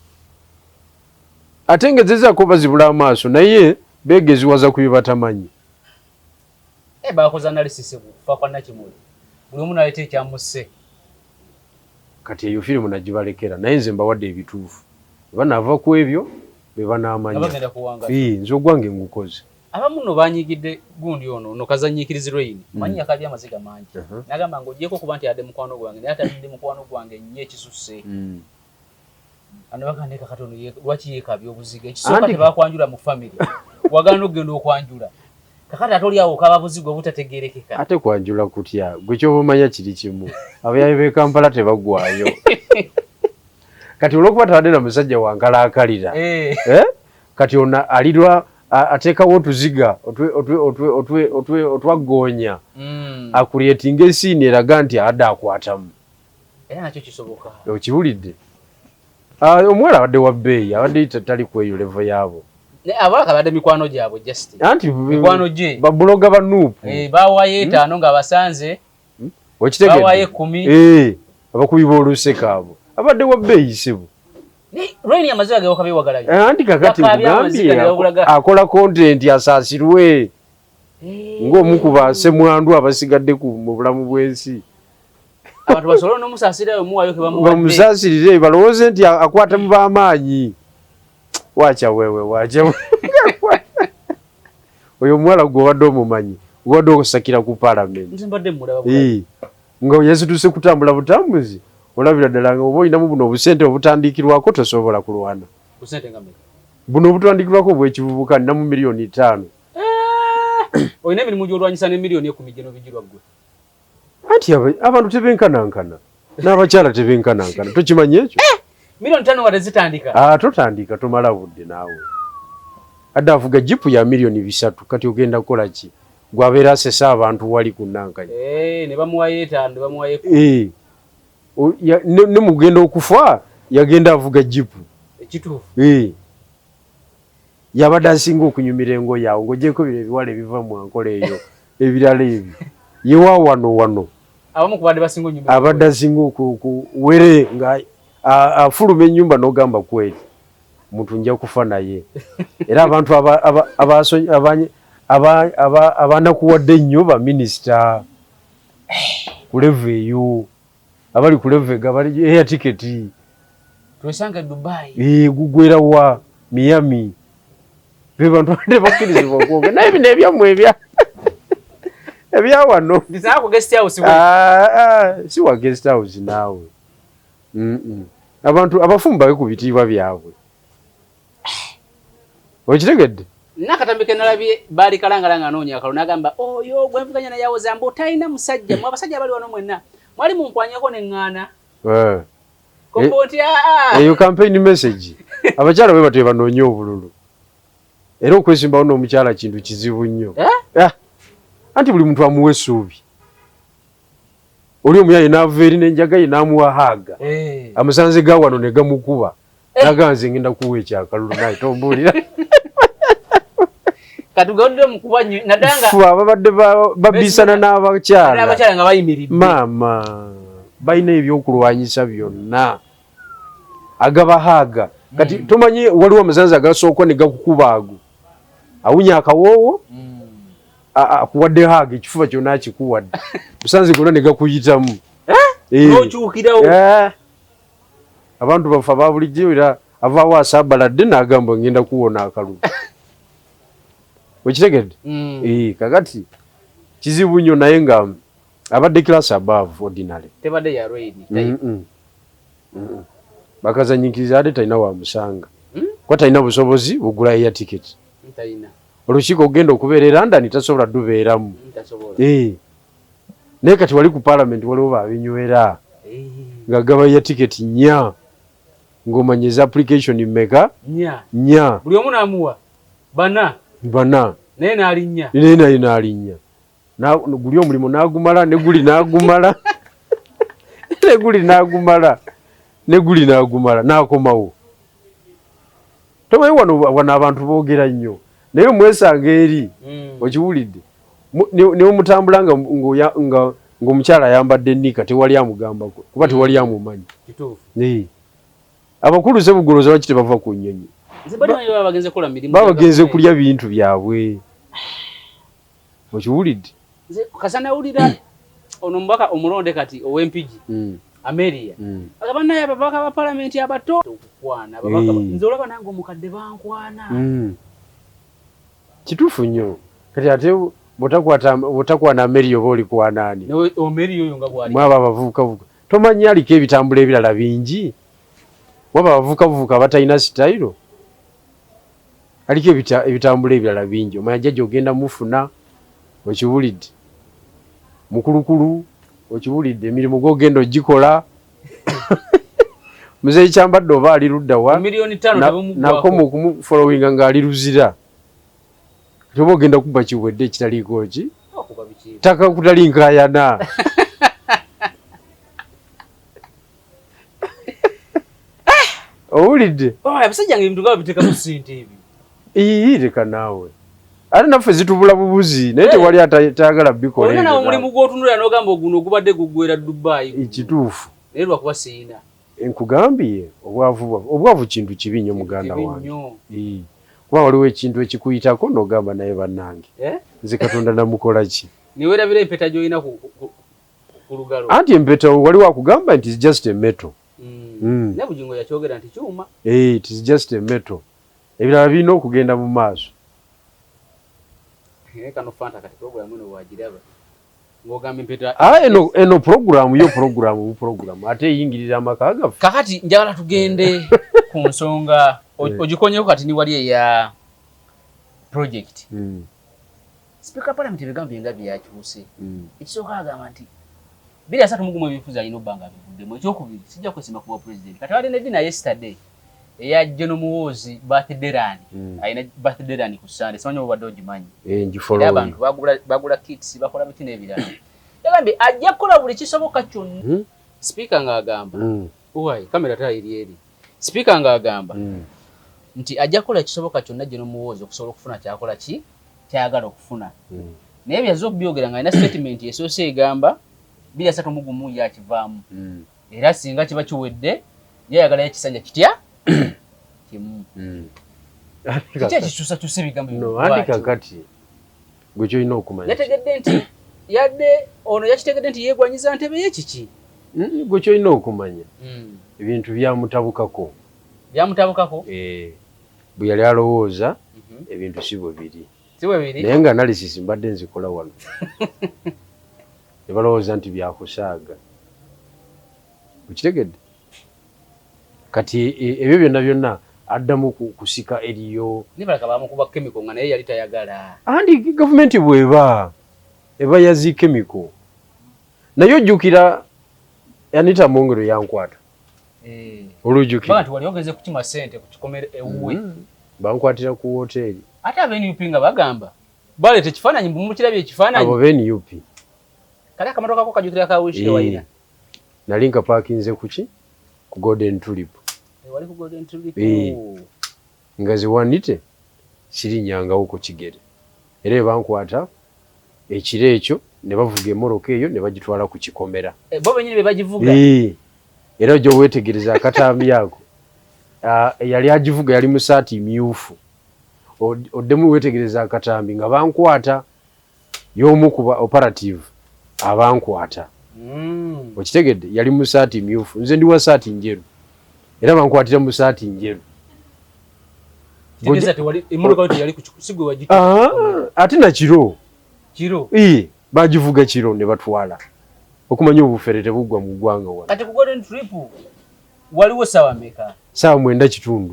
Ate ngezezaako bazibula amaaso naye beegeziwaza ku bye batamanyi. Bakoze analysis ku kufa kwa Nakimuli. Buli omu n'aleeta ekyamusse. Kati eyo firimu nagibalekera naye nze mbawadde ebituufu. Banaava ku ebyo be banaamanya. Nga bagenda kuwanga. Nze ogwange ngukoze. Abamu nno banyigidde gundi ono, ono kazannyiikirizi Lweyini. Manyi yakabye amaziga mangi. N'agamba ng'ogyeko okuba nti adde mukwano gwange, naye atadde mukwano gwange nnyo ekisusse. Ano bagamba naye kakati ono lwaki yeekabya obuziga? Ekisooka tebakwanjula mu family. Wagaana okugenda okwanjula. Kakati ate oli awo okaba buzigo obutategeerekeka. Ate kwanjula kutya? Gwe ky'oba omanya kiri kimu. Abayaye b'e Kampala tebaggwaayo. Kati olw'okuba tabadde na musajja wa nkalaakalira. Kati ono alirwa ateekawo otuziga otwaggoonya. Akuleetinga esiini eraga nti adde akwatamu. Era nakyo kisoboka. Okiwulidde? Omuwala abadde wa bbeeyi, abadde tali ku eyo level yaabo. Ne abawala kabadde mikwano gyabwe just. Anti mikwano gye. Babuloga ba Nuupu. Bawayo 5 nga basanze. Okitegedde? Bawayo 10. Abakubi b'oluseke abo. Abadde wa bbeeyi ssebo. Ne Lweyini amaziga ge wakabi wagalayo. Anti kakati Wakabi nkugambye, amaziga ge wabulaga. akola content asaasirwe. Ng'omu ku ba ssemwandu abasigadde mu bulamu bw'ensi. Abantu basobole n'omusaasira omuwaayo ke bamuwadde. Bamusaasirire balowooze nti akwata mu b'amaanyi. Wacha wewe, wacha wewe. Oyo omuwala gw'obadde omumanyi, gw'obadde osakira ku parliament. Nze mbadde mmulaba bulabi. Nga yasituse kutambula butambuzi, olabira ddala nga oba olinamu buno obusente obutandikirwako tosobola kulwana. Busente nga mmeka? Buno obutandikirwako obw'ekivubuka ninamu miliyoni 5. Olina emirimu gy'olwanyisa ne miliyoni 10 gye n'obigirwa ggwe. Anti abantu tebenkanankana. N'abakyala tebenkanankana. Tokimanyi ekyo? Miliyoni 5 nga tezitandika. Totandika, tomala budde naawe. Adde avuga jipu ya miliyoni 300, kati ogenda kukola ki? Gw'abeera asesa abantu wali ku Nankanya. Ne bamuwayo 5, ne bamuwayo 10. Ne mugenda okufa, yagenda avuga jipu. Ekituufu. Yabadde asinga okunyumira engoye awo, ng'ogyeko bino ebiwala ebiva mu nkola eyo, ebirala ebyo. Ye wa wano wano. Abamu ku badde basinga onyumira. Abadde asinga were nga afuluma ennyumba n'ogamba kweri. Omuntu nja kufa naye. Era abantu abanakuwadde ennyo baminisita ku level eyo, abali ku level egaba air ticket. Twesanga e Dubai. Gugwera wa Miami. Be bantu abadde bakkirizibwa okwogera naye bino ebyammwe ebya wano. Ndisanga ku guest house. Ah, ah, si wa guest house naawe. Abantu abafumu babe ku bitiibwa byabwe. Okitegedde? Nakatambi ke nalabye baali kalangala nga anoonya akalulu n'agamba oyo gwe nvuganya naye awoza mbu talina musajja, mwe abasajja abali wano mwenna mwali munkwanyeko ne ŋŋaana. Kombo nti aa. Eyo campaign message. Abakyala bwe batyo banoonya obululu. Era okwesimbawo n'omukyala kintu kizibu nnyo. Eh? Anti buli muntu amuwa essuubi. Oli omuyaye n'ava eri n'enjaga ye n'amuwa haaga. Amusanze ga wano ne gamukuba. Naga nze ngenda kuwa ekyakalulu naye tombuulira. Katugaudde mu kuba nnyo naddala nga Ffe ababadde babisana n'abakyala. N'abakyala nga bayimiridde. Maama, balina ebyokulwanyisa byonna. Agabahaaga. Kati tomanyi waliwo amasanzi agasooka ne gakukuba ago. Awunya akawoowo, akuwadde haaga ekifuba kyonna akikuwadde. Musanze gonna ne gakuyitamu. N'okyukirawo. Abantu baffe aba bulijjo era avaawo asaabaladde n'agamba ngenda kuwona akalulu. Okitegedde? Kakati kizibu nnyo naye nga abadde class above ordinary. Tebadde ya rain. Bakazanyiikiriza ate talina wa musanga. Kuba talina busobozi bugula air ticket. Talina. Olukiiko okugenda okubeera e London tasobola dubeeramu. Tasobola. Naye kati wali ku parliament waliwo babinywera. Nga gaba air ticket nnya. Ng'omanya eza application mmeka? Nnya. Nnya. Buli omu n'amuwa. Bana. Bana. Naye n'alinnya. Naye naye n'alinnya. Guli omulimu n'agumala, ne guli n'agumala. Ne guli n'agumala. Ne guli n'agumala, n'akomawo. Tomanyi wano abantu boogera nnyo. Naye mwesanga eri, okiwulidde. Ne mutambula ng'omukyala ayambadde nnika tewali amugambako, kuba tewali amumanyi. Kituufu. Abakulu Ssebuguloza lwaki tebava ku nnyonyi? Nze bali manyi baba bagenze kukola mirimu. Baba bagenze kulya bintu byabwe. Okiwulidde? Nze kasa nawulira ono omubaka omulonde kati ow'Empigi. Ameria. Agamba naye ababaka ba palamenti abato okukwana ababaka nze olaba nange omukadde bankwana. Kituufu nnyo. Kati ate bw'otakwana Ameria oba oli kwana ani? Nawe Ameria oyo nga bw'ali. Mwaba abavubukavubuka. Tomanyi aliko ebitambula ebirala bingi. Mwaba abavubukavubuka abatalina sitayiro. Aliko ebitambula ebirala bingi. Omanya jjajja ogenda mufuna okiwulidde. Mukulukulu okiwulidde emirimu gw'ogenda ogikola. Muzeeyi Kyambadde oba ali ludda wa? Milioni ttaano tebamuggwako. Nakoma okumufollowinga ng'ali Luzira. Kati oba ogenda kuba kiwedde ekitaliiko ki? Okuba biki? Ttaka kutali nkaayana. Owulidde? Oh, abasajja nga ebintu nga babiteekamu ssente ebyo. Ii, leka naawe. Ate naffe zitubula bubuzi, naye tewali atayagala bikola Olina ebyo nawe omulimu gw'otunulira n'ogamba oguno ogubadde guggwera Dubai. Kituufu. Naye lwakuba siyina. Nkugambye obwavu kintu kibi nnyo muganda Kibi wange. nnyo. Kuba waliwo ekintu ekikuyitako n'ogamba naye bannange. Nze Katonda namukola ki? Ne weerabira empeta gy'olina ku lugalo. Anti empeta waliwo akugamba nti it's just a metal. Ne Bugingo yakyogera nti kyuma. It is just a metal. Ebirala birina okugenda mu maaso. Kano Fanta kati program eno bw'agiraba. Ng'ogamba empeta. Eno program yo program bu program ate eyingirira amaka gaffe. Kakati njagala tugende ku nsonga ogikonyeko kati ni wali eya project. Speaker Parliament ebigambo bye nga byakyuse. Ekisooka agamba nti biri asatu mu gumu ebyobufuzi alina obba nga abivuddemu. Ekyokubiri sijja kwesimba ku bwa president. Kati abadde ne dinner yesterday eya General Muhoozi birthday run. Alina birthday run ku Sunday. Simanyi oba obadde ogimanyi. Ngifollow. Era abantu bagula kits, bakola biki n'ebirala. Yagambye ajja kukola buli kisoboka kyonna. Speaker ng'agamba. Why? Kamera tayiri eri. Speaker ng'agamba nti ajja kukola ekisoboka kyonna General Muhoozi okusobola okufuna ky'akola ki ky'ayagala okufuna. Naye byazze okubyogera ng'alina statement esoose egamba biri asatu mu gumu ye akivaamu. Era singa kiba kiwedde ye ayagalayo ekisanja kitya kimu. Kiki ekikyusakyusa ebigambo? No, anti kakati gwe kyolina okumanya, Yategedde nti yadde ono yakitegedde nti yeegwanyiza ntebe ye kiki? Gwe kyolina okumanya, ebintu byamutabukako. Byamutabukako. Eh, bwe yali alowooza ebintu si bwe biri. Si bwe biri. Naye nga analysis mbadde nzikola wano, ne balowooza nti byakusaaga. Okitegedde? Kati ebyo byonna byonna addamu kusika eriyo. Nibalaka bamukuba chemical nga naye yali tayagala. Andi gavumenti bweba eba yazi chemical, naye ojjukira Anita Among yankwata. Olujjukira? Nti wali ogenze kukima ssente ku kikomero ewuwe. Bankwatira ku woteeri. Ate aba NUP nga bagamba baleeta ekifaananyi, mukirabye ekifaananyi? Abo be NUP. Kale akamotoka ko kajjukira ka Wish wayina? Nali nkapaakinze kuki, ku Golden Tulip. Wali ku Golden Tulip. Nga ziwanite sirinyangawo ku kigere, era ebankwata ekiro ekyo ne bavuga emmotoka eyo ne bagitwala ku kikomera. Bo benyini be bagivuga? Era ojja weetegereza akatambi ako, eyali agivuga yali mu saati myufu. Oddemu weetegereza akatambi nga bankwata, y'omu ku ba operative abankwata. Okitegedde? Yali mu saati myufu, nze ndi wa saati njeru, era bankwatira mu saati njeru. Kitegeeza tewali emmotoka yo teyali ku si gwe wagitutte? Ah, ate nakiro. Kiro. Bagivuga kiro ne batwala, okumanya obufere tebuggwa mu ggwanga wano. Kati ku Golden Tulip waliwo ssaawa meka? Saawa 9:15.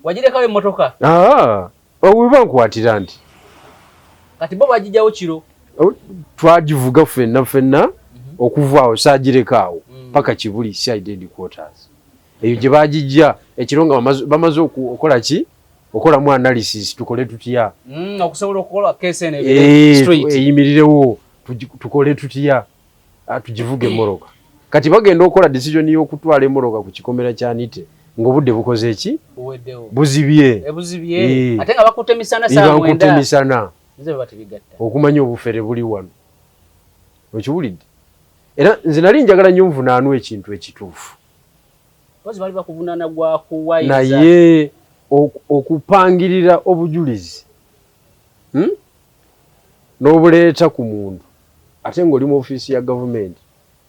Wagirekawo emmotoka? Ah, we bankwatira nti Kati bo bagijjawo kiro? Oh, twagivuga ffenna ffenna okuva awo, saagireka awo paka Kibuli CID headquarters eyo gye bagijja ekiro nga bamaze okukola ki, okolamu analysis, tukole tutya. Okusobola okukola case eno ebeere straight. Eyimirirewo, tukole tutya. Ah, tugivuge emmotoka. Kati bagenda okukola decision y'okutwala emmotoka ku kikomera kya Nite ng'obudde bukoze ki? Buweddewo. Buzibye. Ebuzibye. Eh. Ate nga bakutte misana saa Nga nkutte 9. Misana. Nze baba tebigatta. Okumanya obufere buli wano, okiwulidde? Era nze nali njagala nnyo nvunaanwa ekintu ekituufu. Kozi bali bakuvunaana gwa kuwayiza. Naye okupangirira obujulizi, N'obuleeta ku muntu ate ng'oli mu ofiisi ya gavumenti.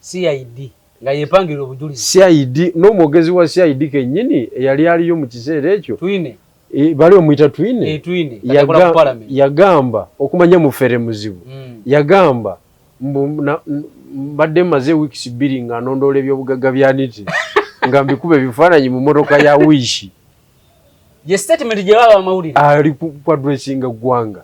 CID nga yepangirira obujulizi. CID n'omwogezi wa CID kennyini eyali aliyo mu kiseera ekyo. Twine. E, bali omuyita Twine. E, Twine. Kati akola ku parliament. Yagamba okumanya mufere muzibu. Yagamba mbu mbadde mmaze wiikisi 2 nga nondoola ebyobugagga bya Niti nga mbikuba ebifaananyi mu mmotoka ya Wish. Ye statement gye baba amawulire. Ali ku addressinga ggwanga,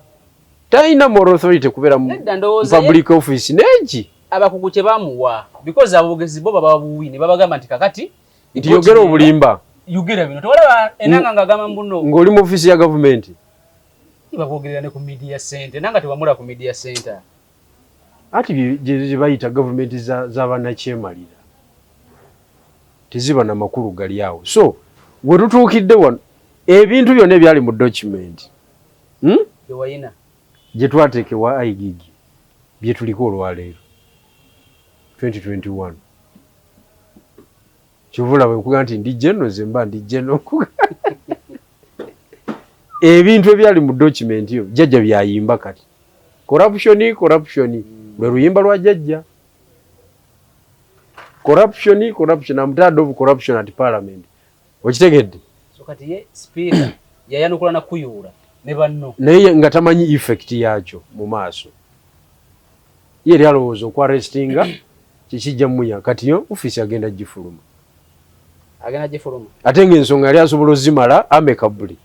talina moral authority kubeera mu Nedda, ndowooza public office neki. Abakugu kye bamuwa, because aboogezi bo baba buwi ne babagamba nti kakati Nti yogera obulimba. Yogera bino, tewalaba enanga ng'agamba mbuno. Ng'oli mu ofiisi ya gavumenti. Babwogerera ne ku media center, nanga tewamula ku media center. Ati gye bayita gavumenti z'abannakyemalira teziba na makulu gali awo. So we tutuukidde wano, ebintu byonna ebyali mu document, Byewayina. Gye twateekebwa IGG, bye tuliko olwaleero 2021. Kyova olaba nkuga nti ndi geno, nze mba ndi geno. Ebintu ebyali mu document yo jjajja byayimba kati, corruption, corruption, lwe luyimba lwa jjajja, corruption, corruption, I'm tired of corruption at parliament. Okitegedde? So kati ye speaker yayanukula na kuyuula ne banno. Naye nga tamanyi effect yakyo mu maaso. Ye eri alowooza okwarrestinga kikijja muya, kati yo ofiisi agenda gifuluma. Agenda gifuluma. Ate ng'ensonga yali asobola ozimala amicably.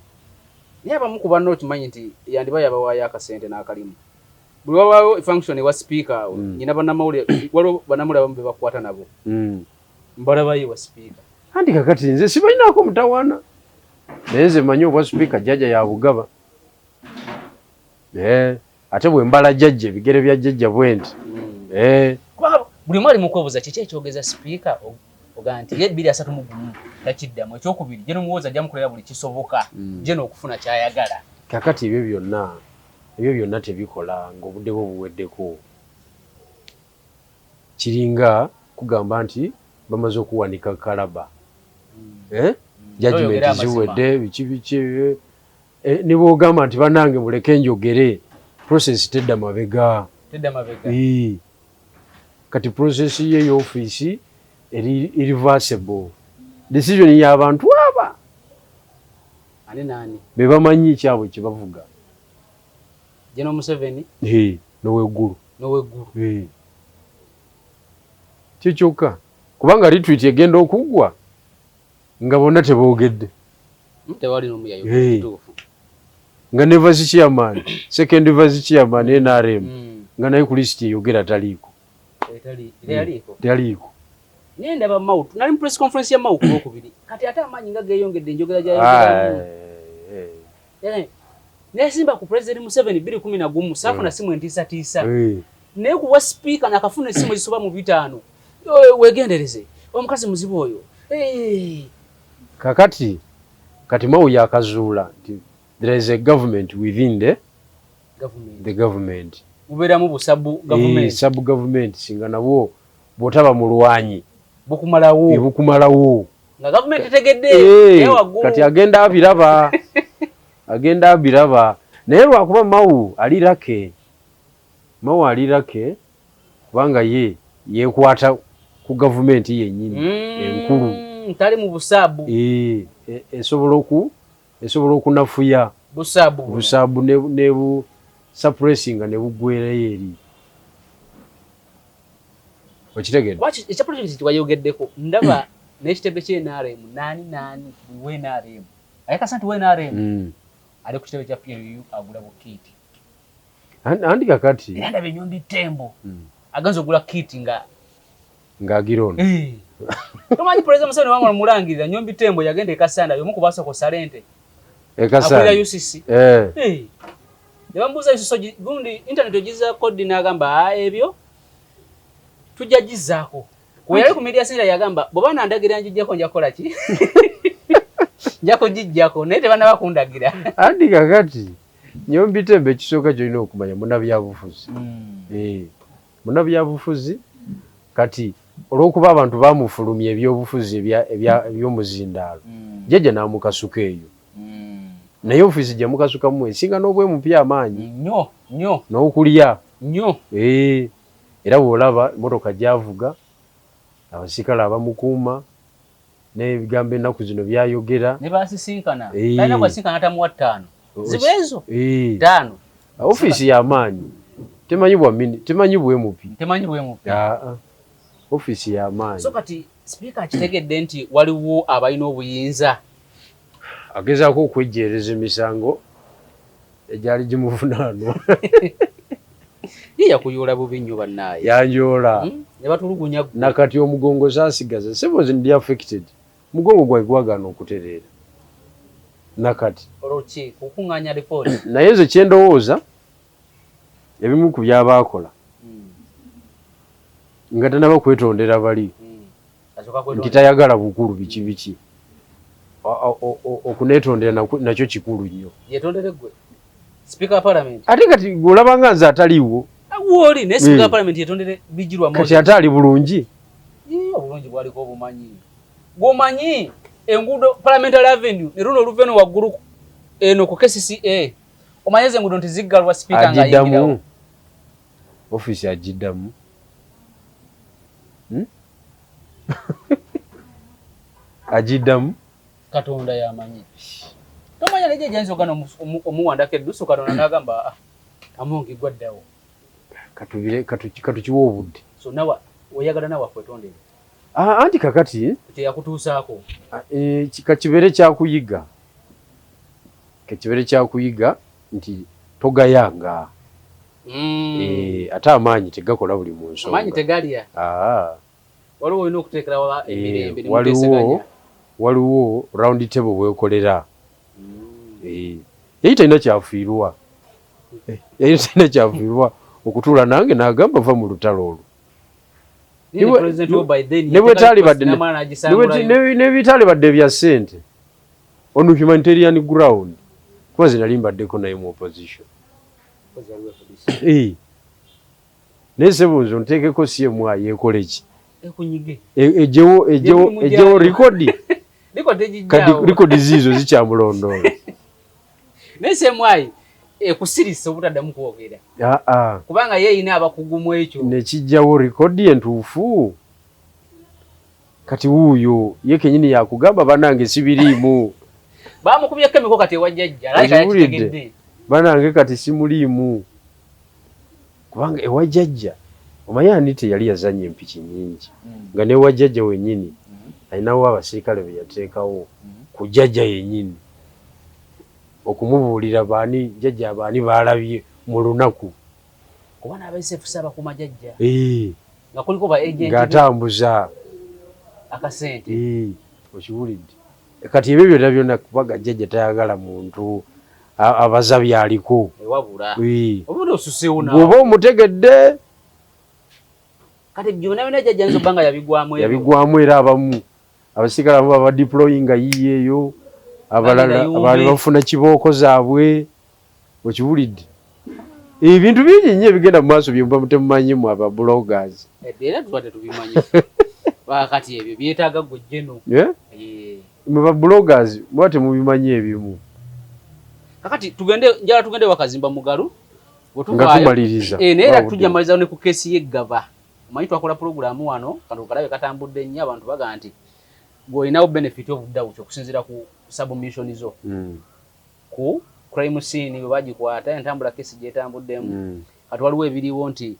Naye abamu ku banno okimanyi nti yandiba yabawaayo akasente n'akalimu. Buli wabaawo function ewa speaker awo, nyina bannamawulire, waliwo bannamawulire abamu be bakwata nabo. Mbalabayo ewa speaker. Anti kakati nze sibalinaako mutawaana, naye nze manyi obwa sipiika jjajja yabugaba. Eh, ate bwe mbala jjajja, ebigere bya jjajja bwe nti. Eh. Kubanga buli omu ali mu kwebuuza kiki ekyogeza sipiika oga nti ye 2031 takiddamu. Ekyokubiri, gye nomuwooza ajja mukolera buli kisoboka gye n'okufuna ky'ayagala. Kakati ebyo byonna tebikola ng'obudde bwo buweddeko. Kiringa kugamba nti bamaze okuwanika kalaba, eh? Judgment ziwedde, biki biki, ne bw'ogamba nti bannange muleke njogere, process tedda mabega. Tedda mabega. Kati process ye y'ofiisi eri irreversible. Decision y'abantu aba ani nani be bamanyi kyabwe kye bavuga. General Museveni n'oweggulu. N'oweggulu. Kyo kyokka, kubanga retreat egenda okuggwa nga bonna teboogedde. Tewali n'omu yayogedde kituufu. Nga ne vice chairman, second vice chairman NRM, nga naye ku list eyogera taliiko. Teyaliiko. Teyaliiko. Naye ndaba Mao, nali mu press conference ya Mao ku Lwokubiri. Kati ate amaanyi nga geeyongedde enjogera gy'ayogeramu. Nesimba ku President Museveni 2011, saafuna simu entiisatiisa. Naye ku wa sipiika nakafuna essimu ezisoba mu 5. Weegendereze, omukazi muzibu oyo. Kakati, kati Mao yakazuula nti there is a government within the government. The government. Mubeeramu busabu government. Sub government singa nabwo bw'otaba mulwanyi bukumalawo. Bukumalawo. Nga government etegedde waggulu. Kati agenda abiraba. Agenda abiraba. Naye lwakuba Mao ali lucky. Mao ali lucky kubanga ye yeekwata ku gavumenti yennyini enkulu. Tali mu busaabu. Esobola okunafuya busaabu. Busaabu ne bu suppressinga ne buggwerayo eri. Okitegedde? Lwaki ekya politics wayogeddeko, ndaba n'ekitebe kya NRM nani nani buli NRM. Ayakasa nti NRM ali ku kitebe kya PLU agula bukiiti. Andi kakati. Era ndaba Ennyombi Tembo agenze ogula kiiti nga ng'agironda. Tomanyi President Museveni wamala mulangirira Nyombi Tembo yagenda e Kassanda y'omu ku basooka osala ente. E Kassanda. Akulira UCC. Ne bamubuuza UCC gundi internet ogizaako ddi n'agamba ebyo tujja gizaako. We yali ku media center yagamba bw'oba nandagira njijjako nja kukola ki? Nja kugijjako naye tebannaba kundagira. Andi kakati Nyombi Tembo ekisooka ky'olina okumanya munnabyabufuzi. Munnabyabufuzi kati olw'okuba abantu bamufulumya ebyobufuzi eby'omuzindaalo, jjajja n'amukasuka eyo. Naye ofiisi gye mukasukamu esinga n'obwemupya amaanyi. Nnyo, nnyo. N'okulya. Nnyo. Era bw'olaba emmotoka gy'avuga, abasikale abamukuuma, n'ebigambo ennaku zino by'ayogera. Ne basisinkana. Talina gw'asisinkana atamuwa 5. Ziba ezo? 5. Ofiisi y'amaanyi. Temanyi bwa mini, temanyi bwemupi. Temanyi bwemupi. Ofiisi y'amaanyi. So kati sipiika akitegedde nti waliwo abalina obuyinza. Agezaako okwejjeereza emisango egyali gimuvunaanwa. Ye yakuyoola bubi nnyo bannaaye. Yanjoola. Ne batulugunya ggwe. Nakati omugongo saasigaza. Sebo nze ndi affected. Omugongo gwange gwagaana okutereera. Nakati. Olwo ki? Kukuŋŋaanya lipooti. Naye nze kye ndowooza ebimu ku by'abaakola nga tannaba kwetondera bali nti tayagala bukulu biki biki. Okuneetondera nakyo kikulu nnyo. Yeetondere ggwe. Sipiika wa Parliament. Ate kati gw'olaba nga nze ataliiwo. Wooli naye sipiika wa Parliament yeetondere Bigirwa Moses. Kati ate ali bulungi. Obulungi bwaliko obumanyi. Gw'omanyi enguudo Parliamentary Avenue ne luno oluva eno waggulu eno ku KCCA. Omanyi ezo enguudo nti ziggalwa sipiika ng'ayingirawo. Ofiisi agiddamu. Agiddamu. Katonda y'amanyi. Tomanya naye gy'ayinza okugana omuwandako eddusu Katonda n'agamba amongi gwaddawo. Katukiwe obudde. So nawa oyagala nawe akwetondere. Anti kakati kye yakutuusaako. Kakibeere kyakuyiga. Kakibeere kyakuyiga nti togayanga. Ate amaanyi tegakola buli mu nsonga. Amaanyi tegalya. Waliwo olina okuteekerawo emirembe ne muteeseganya. Waliwo round table weekolera. Yali talina kyafiirwa. Yali talina kyafiirwa okutuula nange n'agamba va mu lutalo olwo. Ne bitaali badde bya ssente on humanitarian ground kuba nze nali mbaddeko naye mu opposition. Naye ssebo nze onteekeko CMI yeekole ki? Ejjewo rekodi. Kati record ziizo zikyamulondoola. Naye CMI ekusirisa obutaddamu kwogera. Kubanga ye erina abakugu mu ekyo. Nekijjawo record entuufu. Kati wuuyo ye kenyini yakugamba banange sibiriimu. Bamukubyeko emiko kati ewa jjajja. Okiwulidde? Banange kati simuliimu. Kubanga ewa jjajja omanyi ani teyali yazannya empiki nnyingi nga n'ewa jjajja wennyini alinawo abasirikale be yateekawo ku jjajja yennyini okumubuulira baani jjajja baani baalabye mu lunaku. Kuba n'aba SFC abakuuma jjajja Eh, nga kuliko ba agent be ng'atambuza akasente. Eh, okiwulidde? Kati ebyo byonna byonna kubaga jjajja tayagala muntu abaza byaliko. Ewabula. Eh. Obudde osuseewo naawe. Bw'oba omutegedde Kati byonna byonna jjajja ayinza okuba nga yabigwamu ebyo. Yabigwamu era abamu abasirikale abamu baba deployinga yiiyo eyo abalala abalala bafuna kibooko zaabwe okiwulidde. Ebintu bingi nnyo ebigenda mu maaso bye muba temumanyi mwe aba bloggers. Era tuba tetubimanyi. Kati ebyo byetaaga ggwe Geno. Eh? Mwe ba bloggers muba temubimanyi ebimu. Kakati tugende, njala tugende Wakazimba Mugalu. Nga tumaliriza. Naye era tujja maliza ne ku keesi y'eggaba. Omanyi twakola pulogulaamu wano, kano kalabe katambudde nnyo, abantu baga nti gw'olinawo benefit of doubt okusinziira ku submission zo. Ku crime scene bwe bagikwata, entambula keesi gy'etambuddemu. Kati waliwo ebiriwo nti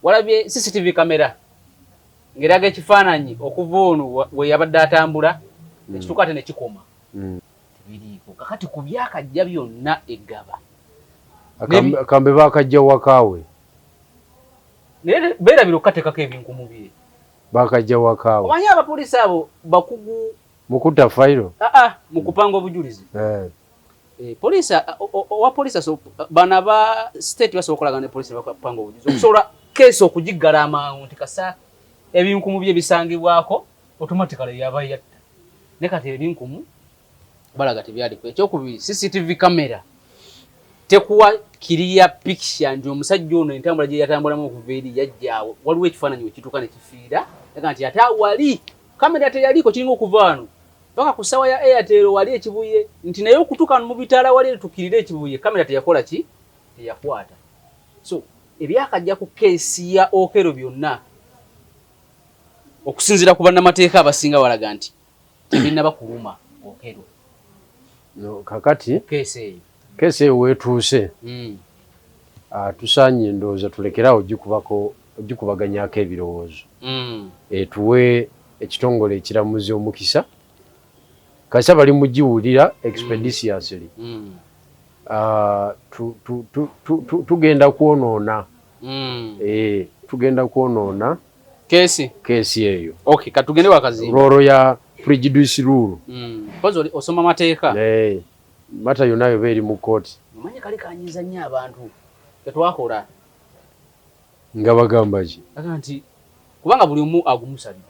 walabye CCTV camera ng'eraga ekifaananyi okuva ono we yabadde atambula, ekituuka ate ne kikoma. Tebiriiko. Kakati ku byakajja byonna eggaba. Akambe baakajja wakaawe. Naye beerabira okukateekako ebinkumu bye. Baakajja wakaawe. Omanyi abapoliisi abo bakugu mu kutta fayiro? Mu kupanga obujulizi. Poliisi, owa poliisi bano aba state basobola okolagana ne poliisi ne bapanga obujulizi okusobola keesi okugiggala amangu nti kasa ebinkumu bye bisangibwako automatically yaba yatta. Ne kati ebinkumu balaga tebyaliko. Ekyokubiri, CCTV camera tekuwa clear picture nti omusajja ono entambula gye yatambulamu okuva eri yajjaawo. Waliwo ekifaananyi we kituuka ne kifiira aga nti ate awali kamera teyaliko, kiringa okuva wano paka ku ssaawa ya Airtel wali ekibuye nti naye okutuuka mu bitaala wali tukirire ekibuye kamera teyakola ki? Teyakwata. So ebyakajja ku keesi ya Okello byonna okusinziira ku bannamateeka abasinga balaga nti tebinnaba kuluma Okello. No, kakati keesi eyo. Keesi eyo weetuuse. Tusaanye ndowooza tulekere awo ogikubaganyaako ebirowoozo. Etuwe ekitongole ekiramuzi omukisa. Kasa bali mugiwulira expeditiously. Tugenda kwonoona. Tugenda kwonoona keesi keesi eyo. Okay, katugende Wakazimba. Role ya prejudice rule. Kozi osoma mateeka. Matter yonna yoba eri mu kkooti. Omanyi kali kanyiiza nnyo abantu tetwakola. Nga bagamba ki? Aga nti kubanga buli omu agumusalira.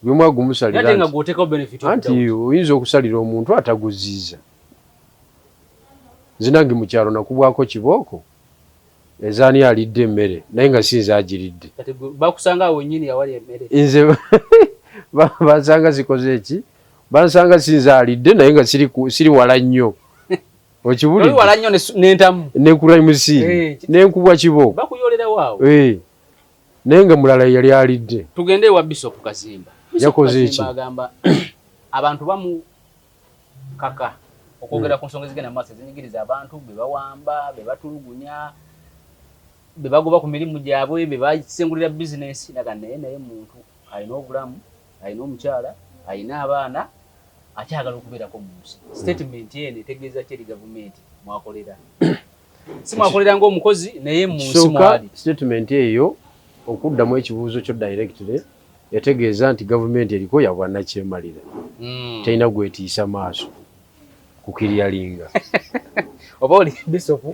Buli omu agumusalira. Ate nga gw'oteekawo benefit of Anti doubt. Oyinza okusalira omuntu ataguziiza. Nze nange mu kyalo nakubwako kibooko ezaani alidde emmere naye nga si nze agiridde. Kati bakusanga awo wennyini awali emmere. Nze bansanga zikoze eki? Bansanga si nze alidde naye nga siri wala nnyo. Okiwulidde? Oli wala nnyo n'entamu. Ne ku crime scene. Ne nkubwa kibooko. Bakuyolerawo awo. Naye nga mulala yali alidde. Tugende ewa Bishop Kazimba. Bishop Yakoze Kazimba ki? agamba abantu bamu kaka okwogera ku nsonga ezigenda mu maaso ezinyigiriza abantu, be bawamba, be batulugunya, be bagoba ku mirimu gyabwe, be basengulira bizinensi. Naga naye muntu alina obulamu, alina omukyala, alina abaana, akyagala okubeerako mu nsi. Statement eno etegeeza ki eri gavumenti mwakolera? Si mwakolera ng'omukozi naye mu nsi Kisooka, mwali. Statement eyo okuddamu ekibuuzo kyo directly etegeeza nti gavumenti eriko ya bwannakyemalira. Terina gwetiisa maaso kukiryalinga. Oba oli bishop?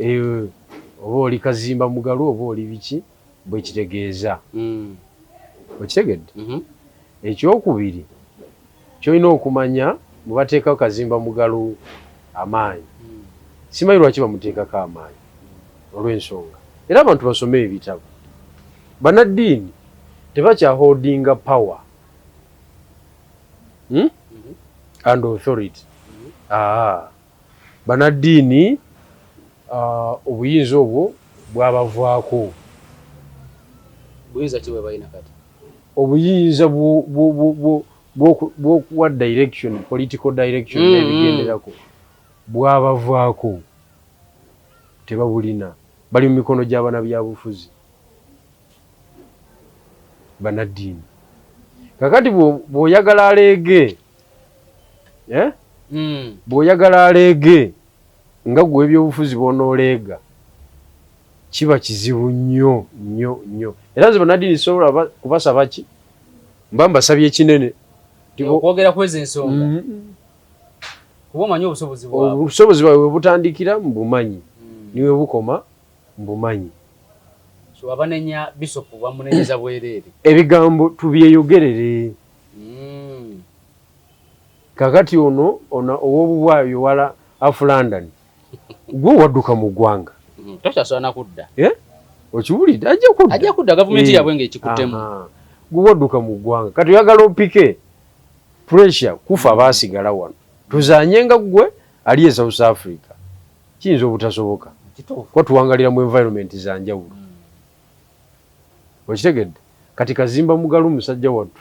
Oba oli Kazimba Mugalu oba oli biki bwe kitegeeza. Okitegedde? Ekyokubiri ky'olina okumanya bwe bateekako Kazimba Mugalu amaanyi. Simanyi lwaki bamuteekako amaanyi olw'ensonga. Era abantu basome ebitabo. Bannaddiini tebakyaholdinga power. And authority. Aa, banaddiini, obuyinza obwo bwabavaako. Buyinza ki bwe balina kati? Obuyinza bw'okuwa direction, political direction n'ebigenderako bwabavaako, tebabulina, bali mu mikono gy'abanabyabufuzi banaddiini. Kakati bw'oyagala aleege, eh? Bw'oyagala aleege nga gwe ebyobufuzi bw'onooleega, kiba kizibu nnyo nnyo nnyo. Era nze bannaddiini sobola kubasaba ki, mba mbasabye kinene. Okwogera kweza ensonga, kuba omanyi obusobozi bwabwe. Obusobozi bwabwe bwe butandikira mbumanyi, niwe bukoma mbumanyi. So abanenya bisopu bamunenyeza bwereere. Ebigambo tubyeyogerere. Kakati ono ono ow'obubwayo wala afu London, gwe wadduka mu ggwanga. Tokyasobola nakudda. Eh? Okiwulidde, ajja kudda. Ajja kudda gavumenti yaabwe ng'ekikuttemu. Gwe wadduka mu ggwanga, kati oyagala opike pressure kufa baasigala wano tuzanye nga ggwe ali e South Africa, kiyinza obutasoboka. Kuba tuwangalira mu environment za njawulo. Okitegedde? Kati Kazimba Mugalu musajja wattu,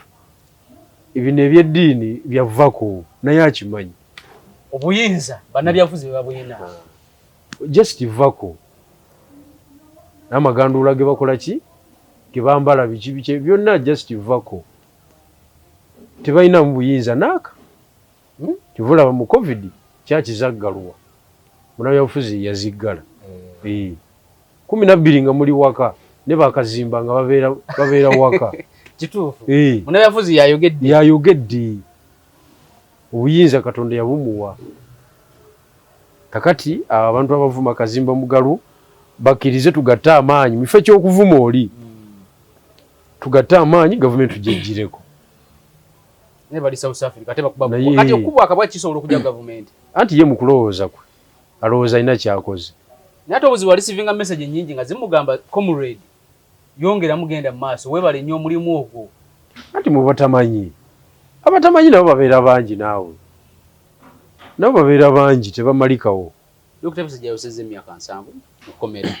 bino ebyeddiini byavako naye akimanyi. Obuyinza bannabyabufuzi be babulina. Just vako n'amaganduula ge bakola ki, ge bambala, biki biki byonna, just vako, tebalinamu buyinza naaka. Kyova olaba mu COVID kyakizaggalwa, munnabyabufuzi yaziggala. 12 nga muli waka ne bakazimba nga babeera waka. Kituufu. Munnabyabufuzi yayogedde. Yayogedde. Obuyinza Katonda yabumuwa. Kakati abantu abavuma Kazimba Mugalu bakkirize tugatte amaanyi mu kifo ky'okuvuma oli, tugatte amaanyi gavumenti tugyeggyireko. Naye bali South Africa ate bakuba kati okukubwa akabwa kisobola okujja gavumenti. Anti ye mu kulowooza kwe alowooza alina kyakoze. Naye ate obuzibu areceivinga message nnyingi nga zimugamba, "Comrade, yongera mugenda mu maaso, weebale nnyo omulimu ogwo." Anti mu batamanyi, abatamanyi nabo babeera bangi, naawe nabo babeera bangi, tebamalikawo. Dr. Besigye yayosezza emyaka 70 mu kkomera.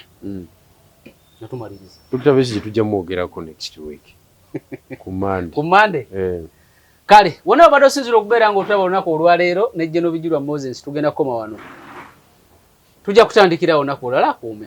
Nga tumaliriza. Dr. Besigye tujja mwogerako next week ku Monday. Ku Monday? Eh. Kale wonna obadde osinzira okubeera ng'otulaba olunaku olwaleero ne General Bijulwa Moses, tugenda kukoma wano, tujja kutandikirawo olunaku olulala. Akuume.